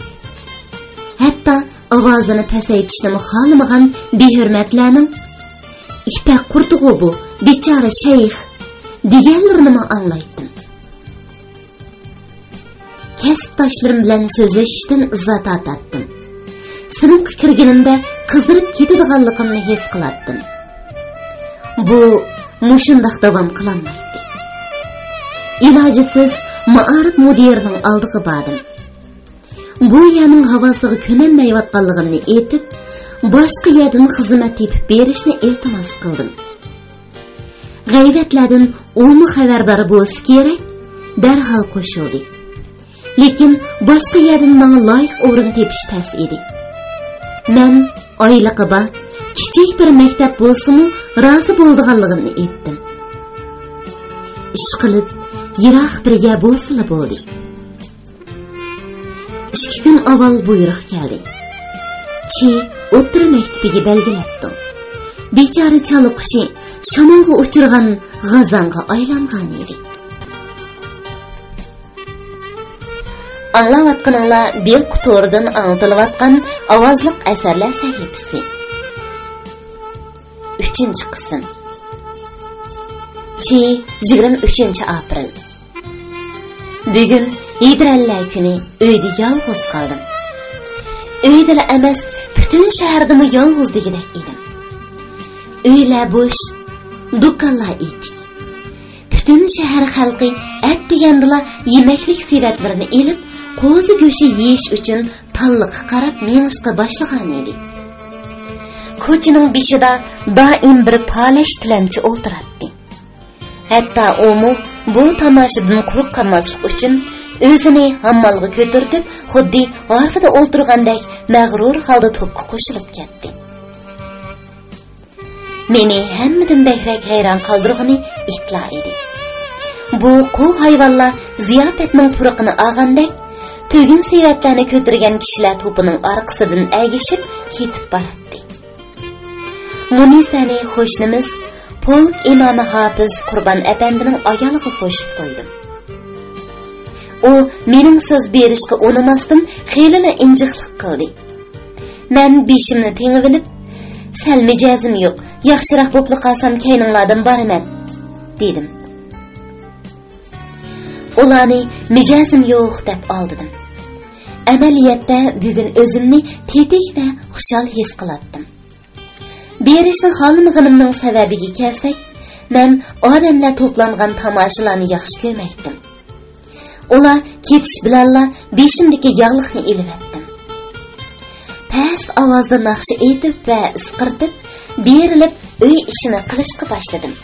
ھەتتا ئاۋازىنى پەسەيتىشنىمۇ خالىمىغان بىھۆرمەتلەرنىڭ «ئىپەك قۇرتىغۇ بۇ، بىچارە شەيخ» دېگەنلىرىنىمۇ ئاڭلايتتىم. كەسىپداشلىرىم بىلەن سۆزلىشىشتىن ئىززەت تارتاتتىم. سىنىپقا كىرگىنىمدە قىزىرىپ كېتىدىغانلىقىمنى ھېس قىلاتتىم. بۇ مۇشۇنداق داۋام قىلالمايتتى. ئىلاجىسىز مائارىپ مۇدىرىنىڭ ئالدىغا باردىم. بۇ يەرنىڭ ھاۋاسىغا كۆنەلمەيۋاتقانلىقىمنى ئېيتىپ، باشقا يەردىن خىزمەت تېپىپ بېرىشنى ئىلتىماس قىلدىم. غەيۋەتلەردىن ئۇمۇ خەۋەردار بولسا كېرەك، دەرھال قوشۇلدى. لېكىن باشقا يەردىن ماڭا لايىق ئورۇن تېپىش تەس ئىدى. مەن ئايلىقى بار، كىچىك بىر مەكتەپ بولسىمۇ، رازى بولىدىغانلىقىمنى ئېيتتىم. ئىشقىلىپ، يىراق بىر يەر بولسىلا بولدى. ئىككى كۈن ئاۋۋال بۇيرۇق كەلدى. چى ئوتتۇرا مەكتىپىگە بەلگىلەپتۇ. بىچارە چالا قۇشى شامالغا ئۇچرىغان غازاڭغا ئايلانغانىدى. ئاڭلاۋاتقىنىڭلار بىلقۇ تورىدىن ئاڭلىتىلىۋاتقان ئاۋازلىق ئەسەرلەر سەھىپىسى. ئۈچىنچى قىسىم. چى، يىگىرمە ئۈچىنچى ئاپرېل. بۈگۈن ھىدرەللە كۈنى ئۆيدە يالغۇز قالدىم. ئۆيدىلا ئەمەس، پۈتۈن شەھەردىمۇ يالغۇز دېگۈدەك ئىدىم. ئۆيلەر بوش، دۇكانلار ئېتىك. پۈتۈن شەھەر خەلقى ئەتىگەندىلا يېمەكلىك سېۋەتلىرىنى ئېلىپ، قوزا گۆشى يېيىش ئۈچۈن تاللىققا قاراپ مېڭىشقا باشلىغانىدى. كوچىنىڭ بېشىدا دائىم بىر پالەچ تىلەمچى ئولتۇراتتى. ھەتتا ئۇمۇ بۇ تاماشىدىن قۇرۇق قالماسلىق ئۈچۈن ئۆزىنى ھاممالغا كۆتۈرتۈپ، خۇددى ھارپىدا ئولتۇرغاندەك مەغرۇر ھالدا توپقا قوشۇلۇپ كەتتى. مېنى ھەممىدىن بەكرەك ھەيران قالدۇرغىنى ئىتلار ئىدى. بۇ قۇۋ ھايۋانلار زىياپەتنىڭ پۇرىقىنى ئالغاندەك، تۈگۈن سېۋەتلەرنى كۆتۈرگەن كىشىلەر توپىنىڭ ئارقىسىدىن ئەگىشىپ كېتىپ باراتتى. مۇنىسەنى قوشنىمىز پولك ئىمامى ھاپىز قۇربان ئەپەندىنىڭ ئايالىغا قوشۇپ قويدۇم. ئۇ مېنىڭ سۆز بېرىشقا ئۇنىماستىن خېلىلا ئىنجىقلىق قىلدى. مەن بېشىمنى تېڭىۋېلىپ، «سەل مىجەزىم يوق، ياخشىراق بوپلا قالسام كەينىڭلاردىن بارىمەن» دېدىم. ئۇلارنى مىجەزىم يوق دەپ ئالدىدىم. ئەمەلىيەتتە بۈگۈن ئۆزۈمنى تېتىك ۋە خۇشال ھېس قىلاتتىم. بېرىشنى خالىمىغىنىمنىڭ سەۋەبىگە كەلسەك، مەن ئادەملەر توپلانغان تاماشىلارنى ياخشى كۆرمەيتتىم. ئۇلار كېتىش بىلەنلا بېشىمدىكى ياغلىقنى ئېلىۋەتتىم. پەس ئاۋازدا ناخشا ئېيتىپ ۋە ئىسقىرتىپ، بېرىلىپ ئۆي ئىشىنى قىلىشقا باشلىدىم.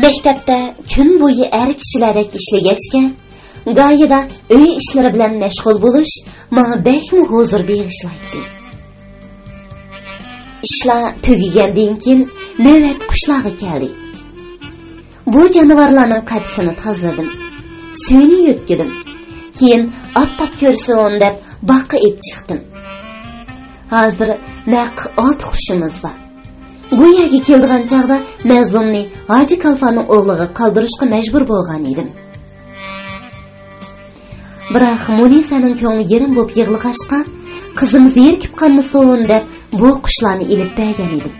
مەكتەپتە كۈن بويى ئەر كىشىلەردەك ئىشلىگەچكە، گاھىدا ئۆي ئىشلىرى بىلەن مەشغۇل بولۇش ماڭا بەكمۇ ھۇزۇر بېغىشلايتتى. ئىشلار تۈگىگەندىن كېيىن نۆۋەت قۇشلارغا كەلدى. بۇ جانىۋارلارنىڭ قەپىسىنى تازىلىدىم. سۈيىنى يۆتكىدىم. كېيىن ئاپتاپ كۆرسۇن دەپ باغقا ئېلىپ چىقتىم. ھازىر نەق ئالتە قۇشىمىز بار. بۇ يەرگە كېلىدىغان چاغدا مەزلۇمنى ھاجى كالفانىڭ ئوغلىغا قالدۇرۇشقا مەجبۇر بولغان ئىدىم. بىراق مۇنىسەنىڭ كۆڭلى يېرىم بولۇپ يىغلىغاچقا، قىزىم زېرىكىپ قالمىسۇن دەپ بۇ قۇشلارنى ئېلىپ بەرگەن ئىدىم.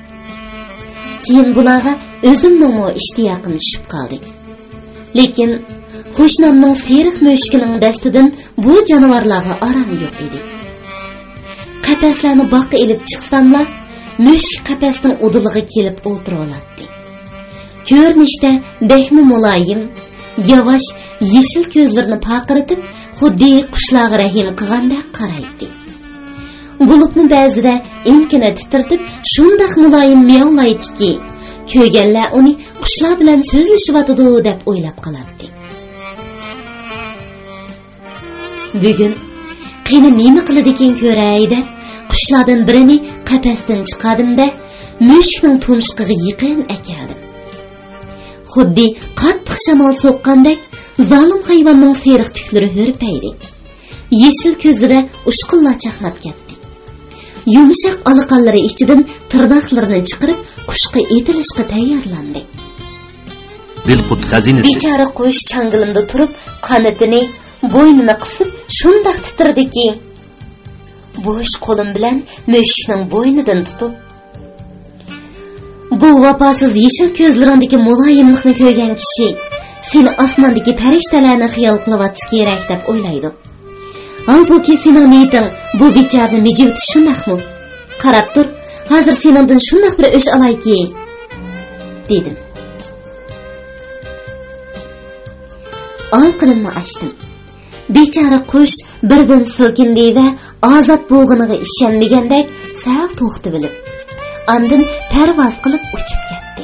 كېيىن بۇلارغا ئۆزۈمنىڭمۇ ئىشتىياقىم چۈشۈپ قالدى. لېكىن قوشنامنىڭ سېرىق مۈشۈكىنىڭ دەستىدىن بۇ جانىۋارلارغا ئارام يوق ئىدى. قەپەسلەرنى باغقا ئېلىپ چىقساملا، مۈشۈك قەپەسنىڭ ئۇدۇلىغا كېلىپ ئولتۇرۇۋالاتتى. كۆرۈنۈشتە بەكمۇ مۇلايىم، ياۋاش يېشىل كۆزلىرىنى پارقىرىتىپ، خۇددى قۇشلارغا رەھىم قىلغاندەك قارايتتى. بولۇپمۇ بەزىدە ئېڭىكىنى تىترىتىپ، شۇنداق مۇلايىم مىياۋلايتتىكى، كۆرگەنلەر ئۇنى قۇشلار بىلەن سۆزلىشىۋاتىدۇ دەپ ئويلاپ قالاتتى. بۈگۈن قېنى نېمە قىلىدىكىن كۆرەي دەپ، قۇشلاردىن بىرىنى قەپەستىن چىقاردىم-دە، مۈشۈكنىڭ تۇمشۇقىغا يېقىن ئەكەلدىم. خۇددى قاتتىق شامال سوققاندەك، زالىم ھايۋاننىڭ سېرىق تۈكلىرى ھۆرپەيدى. يېشىل كۆزلىرى ئۇچقۇنلار چاقناپ كەتتى. يۇمشاق ئالىقانلىرى ئىچىدىن تىرناقلىرىنى چىقىرىپ، قۇشقا ئېتىلىشقا تەييارلاندى. دىلقۇت خەزىنىسى. بىچارە قۇش چاڭگىلىمدا تۇرۇپ، قانىتىنى، بوينىنى قىسىپ، شۇنداق تىترىدىكى، بوش قولۇم بىلەن مۈشۈكنىڭ بوينىدىن تۇتۇپ، بۇ ۋاپاسىز يېشىل كۆزلىرىڭدىكى مۇلايىملىقنى كۆرگەن كىشى سېنى ئاسماندىكى پەرىشتىلەرنى خىيال قىلىۋاتسا كېرەك دەپ ئويلايدۇ. ھالبۇكى، سېنىڭ نىيىتىڭ بۇ بىچارىنى مىجىۋېتىش، شۇنداقمۇ؟ قاراپ تۇر، ھازىر سېنىڭدىن شۇنداق بىر ئۆچ ئالايكى، دېدىم. ئالىقىنىمنى ئاچتىم. بىچارە قۇش بىردىن سىلكىندى ۋە ئازاد بولغىنىغا ئىشەنمىگەندەك سەل توختىۋېلىپ، ئاندىن پەرۋاز قىلىپ ئۇچۇپ كەتتى.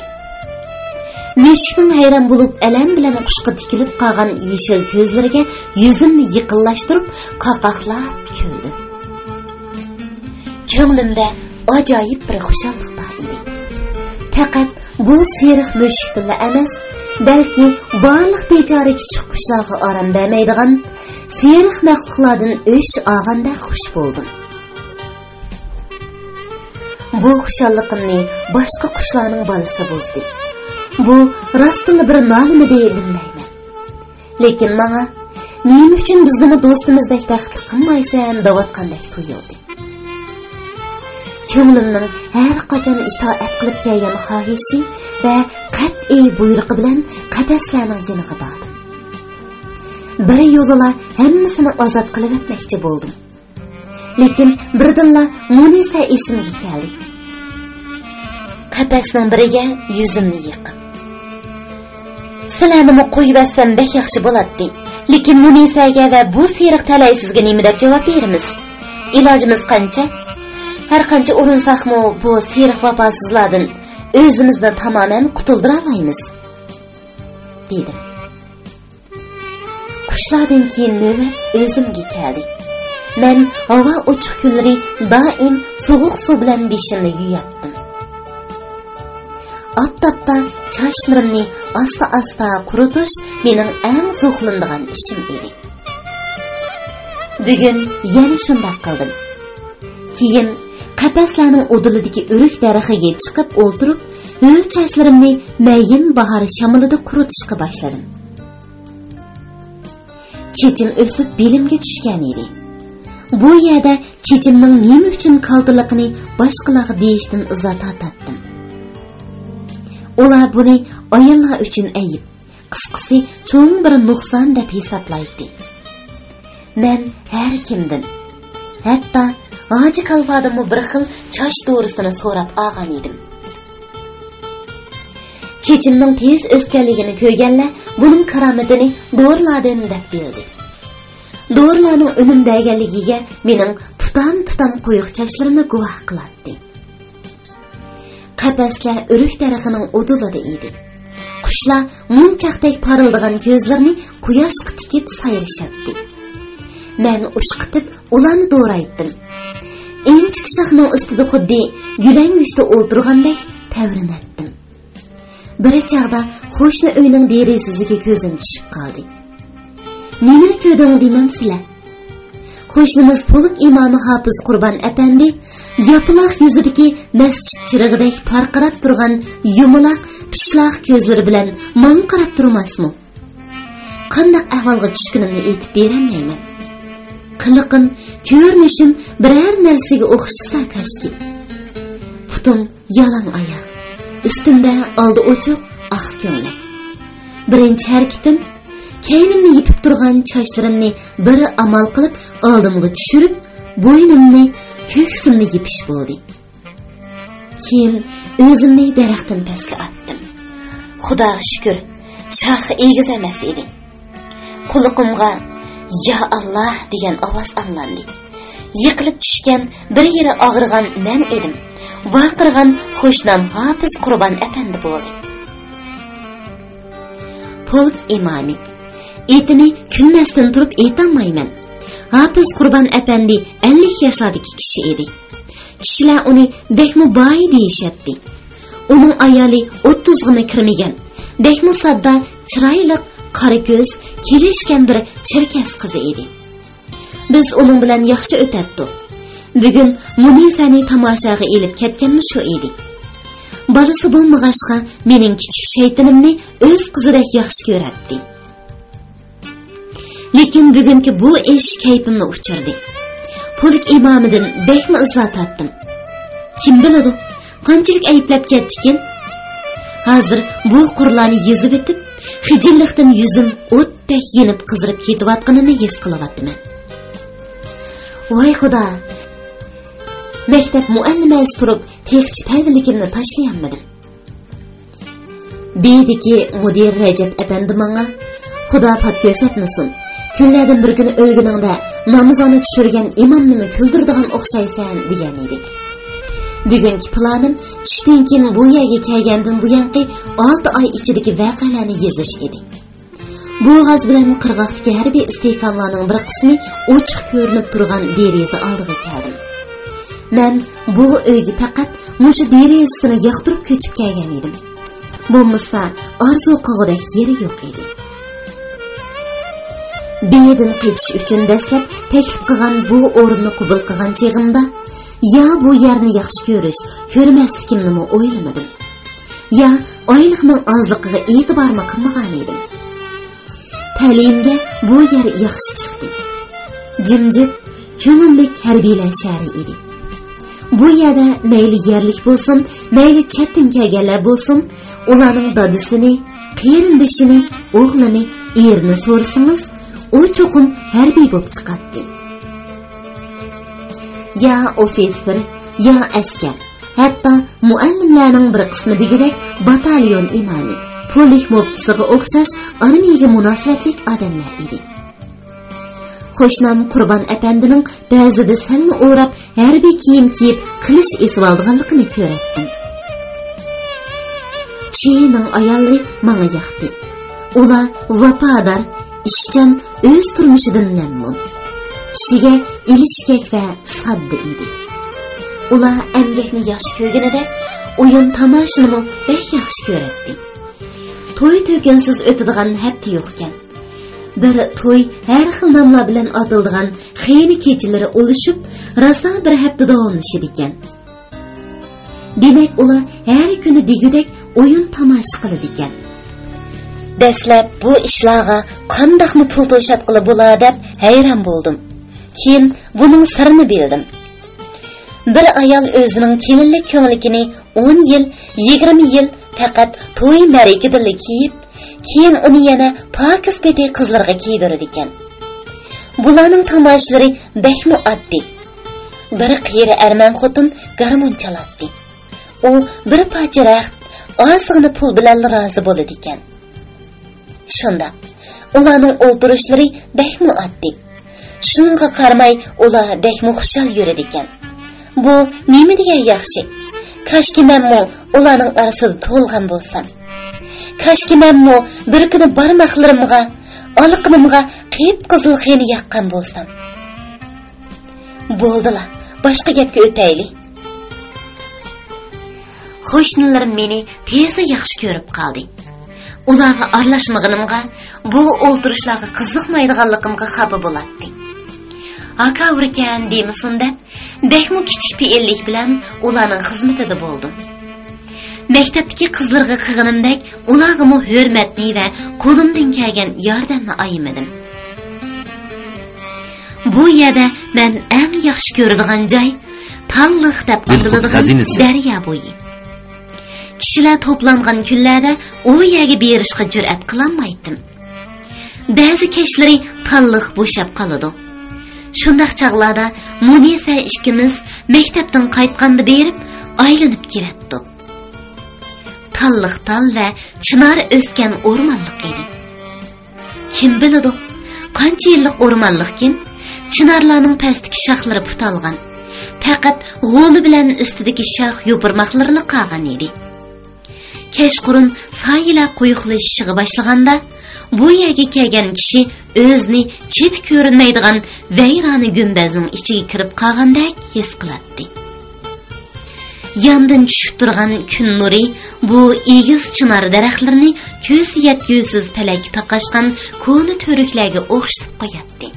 مۈشۈكنىڭ ھەيران بولۇپ، ئەلەم بىلەن قۇشقا تىكىلىپ قالغان يېشىل كۆزلىرىگە يۈزۈمنى يېقىنلاشتۇرۇپ، قاقاقلاپ كۈلدۈم. كۆڭلۈمدە ئاجايىپ بىر خۇشاللىق بار ئىدى. پەقەت بۇ سېرىق مۈشۈكتىنلا ئەمەس، بەلكى بارلىق بىچارە كىچىك قۇشلارغا ئارام بەرمەيدىغان سېرىق مەخلۇقلاردىن ئۆچ ئالغاندەك خۇش بولدۇم. بۇ خۇشاللىقىمنى باشقا قۇشلارنىڭ بالىسى بۇزدى. بۇ راستتىنلا بىر نالىمىدى، بىلمەيمەن. لېكىن ماڭا، نېمە ئۈچۈن بىزنىمۇ دوستىمىزدەك بەختلىك قىلمايسەن، دەۋاتقاندەك تۇيۇلدى. كۆڭلۈمنىڭ ھەر قاچان ئىتائەت قىلىپ كەلگەن خاھىشى ۋە قەتئىي بۇيرۇقى بىلەن قەپەسلەرنىڭ يېنىغا باردىم. بىر يولىلا ھەممىسىنى ئازاد قىلىۋەتمەكچى بولدۇم. لېكىن بىردىنلا مۇنىسە ئېسىمگە كەلدى. قەپەسنىڭ بىرىگە يۈزۈمنى يېقىپ، سىلەرنىمۇ قويۇۋەتسەم بەك ياخشى بولاتتى. لېكىن مۇنىسەگە ۋە بۇ سېرىق تەلەيسىزگە نېمە دەپ جاۋاب بېرىمىز؟ ئىلاجىمىز قانچە؟ ھەر قانچە ئۇرۇنساقمۇ بۇ سېرىق ۋاپاسىزلاردىن ئۆزىمىزنى تامامەن قۇتۇلدۇرالايمىز، دېدىم. قۇشلاردىن كېيىن نۆۋەت ئۆزۈمگە كەلدى. مەن ھاۋا ئوچۇق كۈنلىرى دائىم سوغۇق سۇ بىلەن بېشىمنى يۇياتتىم. ئاپتاپتا چاچلىرىمنى ئاستا-ئاستا قۇرۇتۇش مېنىڭ ئەڭ زوقلىنىدىغان ئىشىم ئىدى. بۈگۈن يەنە شۇنداق قىلدىم. كېيىن قەپەسلەرنىڭ ئۇدۇلىدىكى ئۆرۈك دەرىخىگە چىقىپ ئولتۇرۇپ، ھۆل چاچلىرىمنى مەيىن باھار شامىلىدا قۇرۇتۇشقا باشلىدىم. چېچىم ئۆسۈپ بېلىمگە چۈشكەن ئىدى. بۇ يەردە چېچىمنىڭ نېمە ئۈچۈن كالتىلىقىنى باشقىلارغا دېيىشتىن ئىزا تارتاتتىم. ئۇلار بۇنى ئاياللار ئۈچۈن ئەيىب، قىسقىسى، چوڭ بىر نۇقسان دەپ ھېسابلايتتى. مەن ھەر كىمدىن، ھەتتا ھاجى كالفادىنمۇ بىر خىل چاچ دورىسىنى سوراپ ئالغان ئىدىم. چېچىمنىڭ تېز ئۆسكەنلىكىنى كۆرگەنلەر بۇنىڭ كارامىتىنى دورىلاردىن دەپ بىلدى. دورىلارنىڭ ئۈنۈم بەرگەنلىكىگە مېنىڭ تۇتام-تۇتام قويۇق چاچلىرىملا گۇۋاھ قىلاتتى. قەپەسلەر ئۆرۈك دەرىخىنىڭ ئۇدۇلىدا ئىدى. قۇشلار مۇنچاقتەك پارىلدىغان كۆزلىرىنى قۇياشقا تىكىپ سايرىشاتتى. مەن ئۇشقۇتۇپ ئۇلارنى دورايتتىم. ئىنچىكە شاخنىڭ ئۈستىدە خۇددى گۈلەڭگۈشتە ئولتۇرغاندەك تەۋرىنەتتىم. بىر چاغدا قوشنا ئۆينىڭ دېرىزىسىگە كۆزۈم چۈشۈپ قالدى. «نېمىنى كۆردۈڭ دېمەمسىلە؟» قوشنىمىز پولك ئىمامى ھاپىز قۇربان ئەپەندى ياپىلاق يۈزىدىكى مەسچىت چىرىغىدەك پارقىراپ تۇرغان يۇمىلاق، پىشلاق كۆزلىرى بىلەن ماڭا قاراپ تۇرماسمۇ؟ قانداق ئەھۋالغا چۈشكىنىمنى ئېيتىپ بېرەلمەيمەن. قىلىقىم، كۆرۈنۈشۈم بىرەر نەرسىگە ئوخشىسا كاشكى. پۇتۇم يالاڭ ئاياغ، ئۈستۈمدە ئالدى ئوچۇق ئاق كۆڭلەك. بىرىنچى ھەرىكىتىم، كەينىمنى يېپىپ تۇرغان چاچلىرىمنى بىر ئامال قىلىپ ئالدىمغا چۈشۈرۈپ، بوينۇمنى، كۆكسۈمنى يېپىش بولدى. كېيىن ئۆزۈمنى دەرەختىن پەسكە ئاتتىم. خۇداغا شۈكۈر، شاخى ئېگىز ئەمەس ئىدى. قۇلىقىمغا «يا ئاللا» دېگەن ئاۋاز ئاڭلاندى. يىقىلىپ چۈشكەن، بىر يېرى ئاغرىغان مەن ئىدىم. ۋارقىرىغان قوشنام ھاپىز قۇربان ئەپەندى بولدى. پولك ئىمامى. ئېتىنى كۈلمەستىن تۇرۇپ ئېيتالمايمەن. ھاپىز قۇربان ئەپەندى ئەللىك ياشلاردىكى كىشى ئىدى. كىشىلەر ئۇنى بەكمۇ باي دېيىشەتتى. ئۇنىڭ ئايالى ئوتتۇزغىمۇ كىرمىگەن، بەكمۇ ساددا، چىرايلىق، قارا كۆز، كېلىشكەن بىر چېركاس قىزى ئىدى. بىز ئۇنىڭ بىلەن ياخشى ئۆتەتتۇق. بۈگۈن مۇنىزەنى تاماشاغا ئېلىپ كەتكەنمۇ شۇ ئىدى. بالىسى بولمىغاچقا، مېنىڭ كىچىك شەيتىنىمنى ئۆز قىزىدەك ياخشى كۆرەتتى. لېكىن بۈگۈنكى بۇ ئىش كەيپىمنى ئۇچۇردى. پولك ئىمامىدىن بەكمۇ ئىزا تارتتىم. كىم بىلىدۇ، قانچىلىك ئەيىبلەپ كەتتىكىن؟ ھازىر بۇ قۇرلارنى يېزىۋېتىپ، خىجىللىقتىن يۈزۈم ئوتتەك يېنىپ قىزىرىپ كېتىۋاتقىنىنى ھېس قىلىۋاتىمەن. ۋاي خۇدا! مەكتەپ مۇئەللىمەسى تۇرۇپ، تېخىچە تەۋەلىكىمنى تاشلىيالمىدىم. بىدىكى مۇدىر رەجەپ ئەپەندى ماڭا، «خۇدا پات كۆرسەتمىسۇن، كۈنلەردىن بىر كۈنى ئۆلگىنىڭدە نامىزىڭنى چۈشۈرگەن ئىمامنىمۇ كۈلدۈرىدىغان ئوخشايسەن» دېگەن ئىدى. بۈگۈنكى پىلانىم چۈشتىن كېيىن بۇ يەرگە كەلگەندىن بۇيانقى ئالتە ئاي ئىچىدىكى ۋەقەلەرنى يېزىش ئىدى. بوغاز بىلەن قىرغاقتىكى ھەربىي ئىستىھكاملارنىڭ بىر قىسمى ئوچۇق كۆرۈنۈپ تۇرغان دېرىزە ئالدىغا كەلدىم. مەن بۇ ئۆيگە پەقەت مۇشۇ دېرىزىسىنى ياقتۇرۇپ كۆچۈپ كەلگەن ئىدىم. بولمىسا ئارزۇ قىلغۇدەك يېرى يوق ئىدى. بېيىدىن قېچىش ئۈچۈن دەسلەپ تەكلىپ قىلغان بۇ ئورۇننى قوبۇل قىلغان چېغىمدا، يا بۇ يەرنى ياخشى كۆرۈش، كۆرمەسلىكىمنىمۇ ئويلىمىدىم. يا ئايلىقنىڭ ئازلىقىغا ئېتىبارمۇ قىلمىغان ئىدىم. تەلىيىمگە بۇ يەر ياخشى چىقتى. جىمجىت، كۆڭۈللۈك ھەربىيلەر شەھىرى ئىدى. بۇ يەردە مەيلى يەرلىك بولسۇن، مەيلى چەتتىن كەلگەنلەر بولسۇن، ئۇلارنىڭ دادىسىنى، قېرىندىشىنى، ئوغلىنى، ئېرىنى سورىسىڭىز، ئۇ چوقۇم ھەربىي بولۇپ چىقاتتى. يا ئوفىتسېر، يا ئەسكەر، ھەتتا مۇئەللىملەرنىڭ بىر قىسمى دېگۈدەك باتاليون ئىمامى، پولك مۇپتىسىغا ئوخشاش ئارمىيەگە مۇناسىۋەتلىك ئادەملەر ئىدى. قوشنام قۇربان ئەپەندىنىڭ بەزىدە سەلنى ئوراپ ھەربىي كىيىم كىيىپ قىلىچ ئېسىۋالىدىغانلىقىنى كۆرەتتىم. چىنىڭ ئاياللىرى ماڭا ياقتى. ئۇلار ۋاپادار، ئىشچان، ئۆز تۇرمۇشىدىن مەمنۇن. كىشىگە ئىلىشكەك ۋە ساددا ئىدى. ئۇلار ئەمگەكنى ياخشى كۆرگىنىدەك، ئويۇن تاماشىنىمۇ بەك ياخشى كۆرەتتى. توي تۆكۈنسىز ئۆتىدىغان ھەپتە يوقكەن. بىر توي ھەر خىل ناملار بىلەن ئاتىلىدىغان خېنە كېچىلىرى ئۇلىشىپ، راسا بىر ھەپتە داۋاملىشىدىكەن. دېمەك، ئۇلار ھەر كۈنى دېگۈدەك ئويۇن تاماشا قىلىدىكەن. دەسلەپ بۇ ئىشلارغا قانداقمۇ پۇل توشاتقىلى بولا دەپ ھەيران بولدۇم. كېيىن بۇنىڭ سىرىنى بىلدىم. بىر ئايال ئۆزىنىڭ كېلىنلىك كۆڭلىكىنى ئون يىل، يىگىرمە يىل پەقەت توي مەرىكىدىلا كىيىپ، كېيىن ئۇنى يەنە پاكىز پېتى قىزلىرىغا كىيدۈرىدىكەن. بۇلارنىڭ تاماشىلىرى بەكمۇ ئاددىي. بىر قېرى ئەرمەن خوتۇن گارمون چالاتتى. ئۇ بىر پارچە رەخت، ئازغىنە پۇل بىلەنلا رازى بولىدىكەن. شۇنداق، ئۇلارنىڭ ئولتۇرۇشلىرى بەكمۇ ئاددىي. شۇنىڭغا قارىماي، ئۇلار بەكمۇ خۇشال يۈرىدىكەن. بۇ نېمە دېگەن ياخشى! كاشكى مەنمۇ ئۇلارنىڭ ئارىسىدا تۇغۇلغان بولسام. كاشكى مەنمۇ بىر كۈنى بارماقلىرىمغا، ئالىقىنىمغا قىپقىزىل خېنە ياققان بولسام. بولدىلا، باشقا گەپكە ئۆتەيلى. قوشنىلىرىم مېنى تېزلا ياخشى كۆرۈپ قالدى. ئۇلارغا ئارىلاشمىغىنىمغا، بۇ ئولتۇرۇشلارغا قىزىقمايدىغانلىقىمغا خاپا بولاتتى. ئاكا-ئۇكىكەن دېمىسۇن دەپ، بەكمۇ كىچىك پېئىللىك بىلەن ئۇلارنىڭ خىزمىتىدە بولدۇم. مەكتەپتىكى قىزلارغا قىلغىنىمدەك، ئۇلارغىمۇ ھۆرمەتنى ۋە قولۇمدىن كەلگەن ياردەمنى ئايىمىدىم. بۇ يەردە مەن ئەڭ ياخشى كۆرىدىغان جاي تاللىق دەپ ئاتىلىدىغان دەريا بويى. كىشىلەر توپلانغان كۈنلەردە ئۇ يەرگە بېرىشقا جۈرئەت قىلالمايتتىم. بەزى كەچلىرى تاللىق بوشاپ قالىدۇ. شۇنداق چاغلاردا مۇنىسە ئىككىمىز مەكتەپتىن قايتقاندا بېرىپ ئايلىنىپ كېلەتتۇق. تاللىق تال ۋە چىنار ئۆسكەن ئورمانلىق ئىدى. كىم بىلىدۇ، قانچە يىللىق ئورمانلىقكىن، چىنارلارنىڭ پەستىكى شاخلىرى پۇتالغان. پەقەت غولى بىلەن ئۈستىدىكى شاخ يوپۇرماقلىرىلا قالغان ئىدى. كەچقۇرۇن سايىلەر قويۇقلىشىشىغا باشلىغاندا، بۇ يەرگە كەلگەن كىشى ئۆزىنى چېتى كۆرۈنمەيدىغان ۋەيرانە گۈمبەزنىڭ ئىچىگە كىرىپ قالغاندەك ھېس قىلاتتى. ياندىن چۈشۈپ تۇرغان كۈن نۇرى بۇ ئېگىز چىنار دەرەخلىرىنى كۆز يەتكۈسىز پەلەككە تاقاشقان كونا تۈۋرۈكلەرگە ئوخشىتىپ قوياتتى.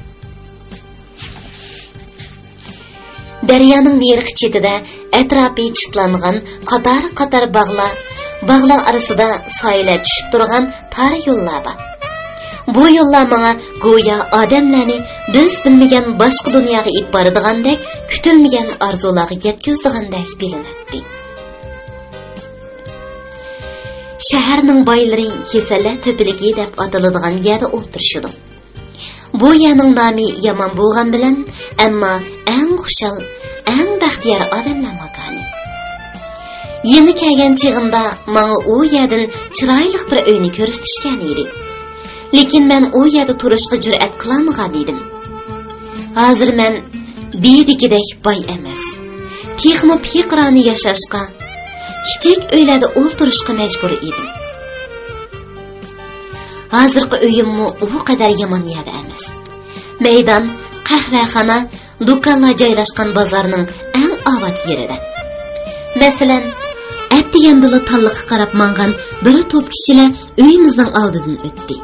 دەريانىڭ نېرىقى چېتىدە ئەتراپى چىتلانغان قاتار-قاتار باغلار، باغلار ئارىسىدا سايىلەر چۈشۈپ تۇرغان تار يوللار بار. بۇ يوللار ماڭا گويا ئادەملەرنى بىز بىلمىگەن باشقا دۇنياغا ئېلىپ بارىدىغاندەك، كۈتۈلمىگەن ئارزۇلارغا يەتكۈزىدىغاندەك بىلىنەتتى. شەھەرنىڭ بايلىرى كېسەللەر تۆپىلىكى دەپ ئاتىلىدىغان يەردە ئولتۇرۇشىدۇ. بۇ يەرنىڭ نامى يامان بولغان بىلەن، ئەمما ئەڭ خۇشال، ئەڭ بەختىيار ئادەملەر ماكانى. يېڭى كەلگەن چېغىمدا ماڭا ئۇ يەردىن چىرايلىق بىر ئۆينى كۆرسىتىشكەن ئىدى. لېكىن مەن ئۇ يەردە تۇرۇشقا جۈرئەت قىلالمىغان ئىدىم. ھازىر مەن بىدىكىدەك باي ئەمەس. تېخىمۇ پېقىرانە ياشاشقا، كىچىك ئۆيلەردە ئولتۇرۇشقا مەجبۇر ئىدىم. ھازىرقى ئۆيۈممۇ ئۇ قەدەر يامان يەردە ئەمەس. مەيدان، قەھۋەخانا، دۇكانلار جايلاشقان بازارنىڭ ئەڭ ئاۋات يېرىدە. مەسىلەن، ئەتىگەندىلا تاللىققا قاراپ ماڭغان بىر توپ كىشىلەر ئۆيىمىزنىڭ ئالدىدىن ئۆتتى.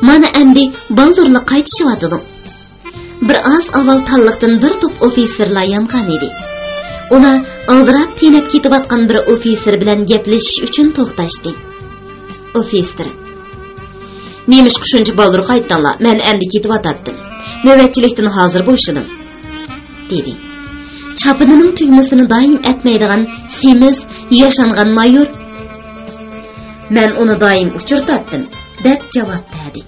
مانا ئەمدى بالدۇرلا قايتىشىۋاتىدۇ. بىر ئاز ئاۋۋال تاللىقتىن بىر توپ ئوفىتسېرلار يانغان ئىدى. ئۇلار ئالدىراپ تېنەپ كېتىۋاتقان بىر ئوفىتسېر بىلەن گەپلىشىش ئۈچۈن توختاشتى. ئوفىتسېر: «نېمىشقا شۇنچە بالدۇر قايتتىڭلار؟ مەن ئەمدى كېتىۋاتاتتىم. نۆۋەتچىلىكتىن ھازىر بوشىدىم»، دېدى. چاپىنىنىڭ تۈگمىسىنى دائىم ئەتمەيدىغان سېمىز، ياشانغان مايور: «مەن ئۇنى دائىم ئۇچرىتاتتىم»، دەپ جاۋاب بەردى.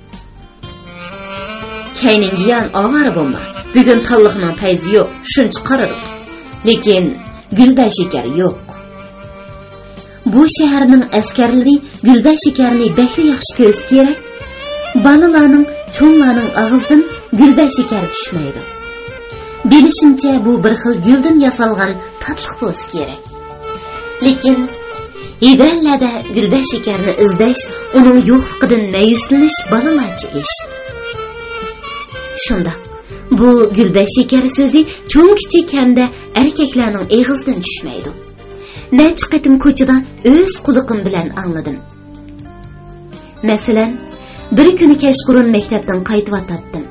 «كەينىڭگە يان، ئاۋارە بولما. بۈگۈن تاللىقنىڭ پەيزى يوق، شۇنچە قارىدۇق. لېكىن گۈلبەشىكەر يوق.» بۇ شەھەرنىڭ ئەسكەرلىرى گۈلبەشىكەرنى بەكلا ياخشى كۆرسە كېرەك. بالىلارنىڭ، چوڭلارنىڭ ئاغزىدىن گۈلبەشىكەر چۈشمەيدۇ. بىلىشىمچە، بۇ بىر خىل گۈلدىن ياسالغان تاتلىق بولسا كېرەك. لېكىن ھىدەللەردە گۈلبەشىكەرنى ئىزدەش، ئۇنىڭ يوقلۇقىدىن مەيۈسلىنىش بالىلارچە ئىش. شۇنداق، بۇ گۈلبەشىكەر سۆزى چوڭ-كىچىك ھەمدە ئەركەكلەرنىڭ ئېغىزىدىن چۈشمەيدۇ. نەچچە قېتىم كوچىدا ئۆز قۇلىقىم بىلەن ئاڭلىدىم. مەسىلەن، بىر كۈنى كەچقۇرۇن مەكتەپتىن قايتىۋاتاتتىم.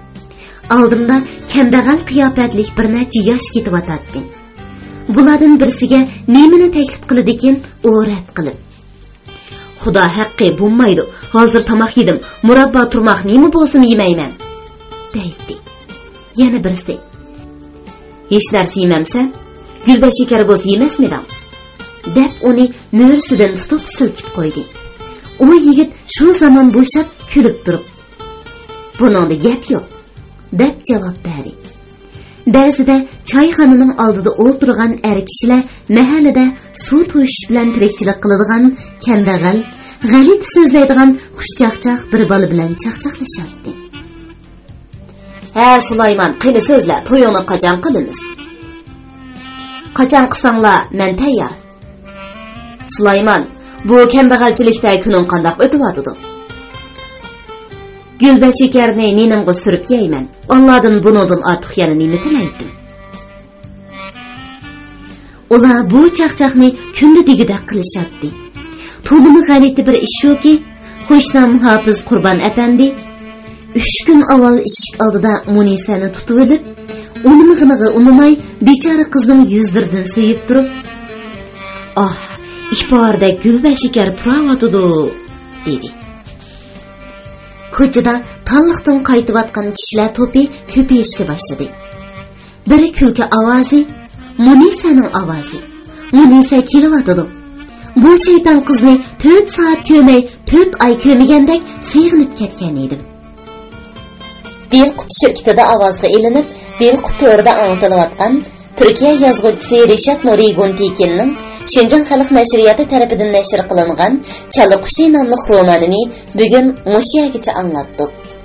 ئالدىمدا كەمبەغەل قىياپەتلىك بىر نەچچە ياش كېتىۋاتاتتى. بۇلاردىن بىرسىگە نېمىنى تەكلىپ قىلىدىكىن، ئۇ رەت قىلىپ: «خۇدا ھەققى، بولمايدۇ. ھازىر تاماق يېدىم. مۇراببا تۇرماق نېمە بولسىمۇ يېمەيمەن»، دەيتتى. يەنە بىرسى: «ھېچ نەرسە يېمەمسەن؟ گۈلبەشىكەر بولسا يېمەسمىدىڭ؟» دەپ ئۇنى مۈرىسىدىن تۇتۇپ سىلكىپ قويدى. ئۇ يىگىت شۇ زامان بوشاپ كۈلۈپ تۇرۇپ: «بۇنىڭدا گەپ يوق»، دەپ جاۋاب بەردى. بەزىدە چايخانىنىڭ ئالدىدا ئولتۇرغان ئەر كىشىلەر مەھەللىدە سۇ توشۇش بىلەن تىرىكچىلىك قىلىدىغان كەمبەغەل، غەلىتە سۆزلەيدىغان خۇشچاقچاق بىر بالا بىلەن چاقچاقلىشاتتى. «ھە، سۇلايمان، قېنى سۆزلە، تويۇڭنى قاچان قىلىمىز؟» «قاچان قىلساڭلار، مەن تەييار.» «سۇلايمان، بۇ كەمبەغەلچىلىكتە كۈنۈڭ قانداق ئۆتۈۋاتىدۇ؟» «گۈلبەشىكەرنى نېنىمغا سۈرۈپ يەيمەن. ئاللادىن بۇنىڭدىن ئارتۇق يەنە نېمە تىلەيتتىم؟» ئۇلار بۇ چاقچاقنى كۈندە دېگۈدەك قىلىشاتتى. تولىمۇ غەلىتە بىر ئىش شۇكى، قوشنا مۇھاپىز قۇربان ئەپەندى ئۈچ كۈن ئاۋۋال ئىشىك ئالدىدا مۇنىسەنى تۇتۇۋېلىپ، ئۇنىمىغىنىغا ئۇنىماي، بىچارە قىزنىڭ يۈزلىرىدىن سۆيۈپ تۇرۇپ، «ئاھ، ئىپاردەك گۈلبەشىكەر پۇراۋاتىدۇ» دېدى. كوچىدا تاللىقتىن قايتىۋاتقان كىشىلەر توپى كۆپىيىشكە باشلىدى. بىرى كۈلكە ئاۋازى، مۇنىسەنىڭ ئاۋازى. «مۇنىسە كېلىۋاتىدۇ. بۇ شەيتان قىزنى تۆت سائەت كۆرمەي، تۆت ئاي كۆرمىگەندەك سېغىنىپ كەتكەن ئىدىم.» بېلقۇت شىركىتىدە ئاۋازغا ئېلىنىپ، بېلقۇت تورىدا ئاڭلىتىلىۋاتقان تۈركىيە يازغۇچىسى رىشات نۇرى گۇنتېكىننىڭ شىنجاڭ خەلق نەشرىياتى تەرىپىدىن نەشر قىلىنغان چالا قۇشى ناملىق رومانىنى بۈگۈن مۇشۇ يەرگىچە ئاڭلاتتۇق.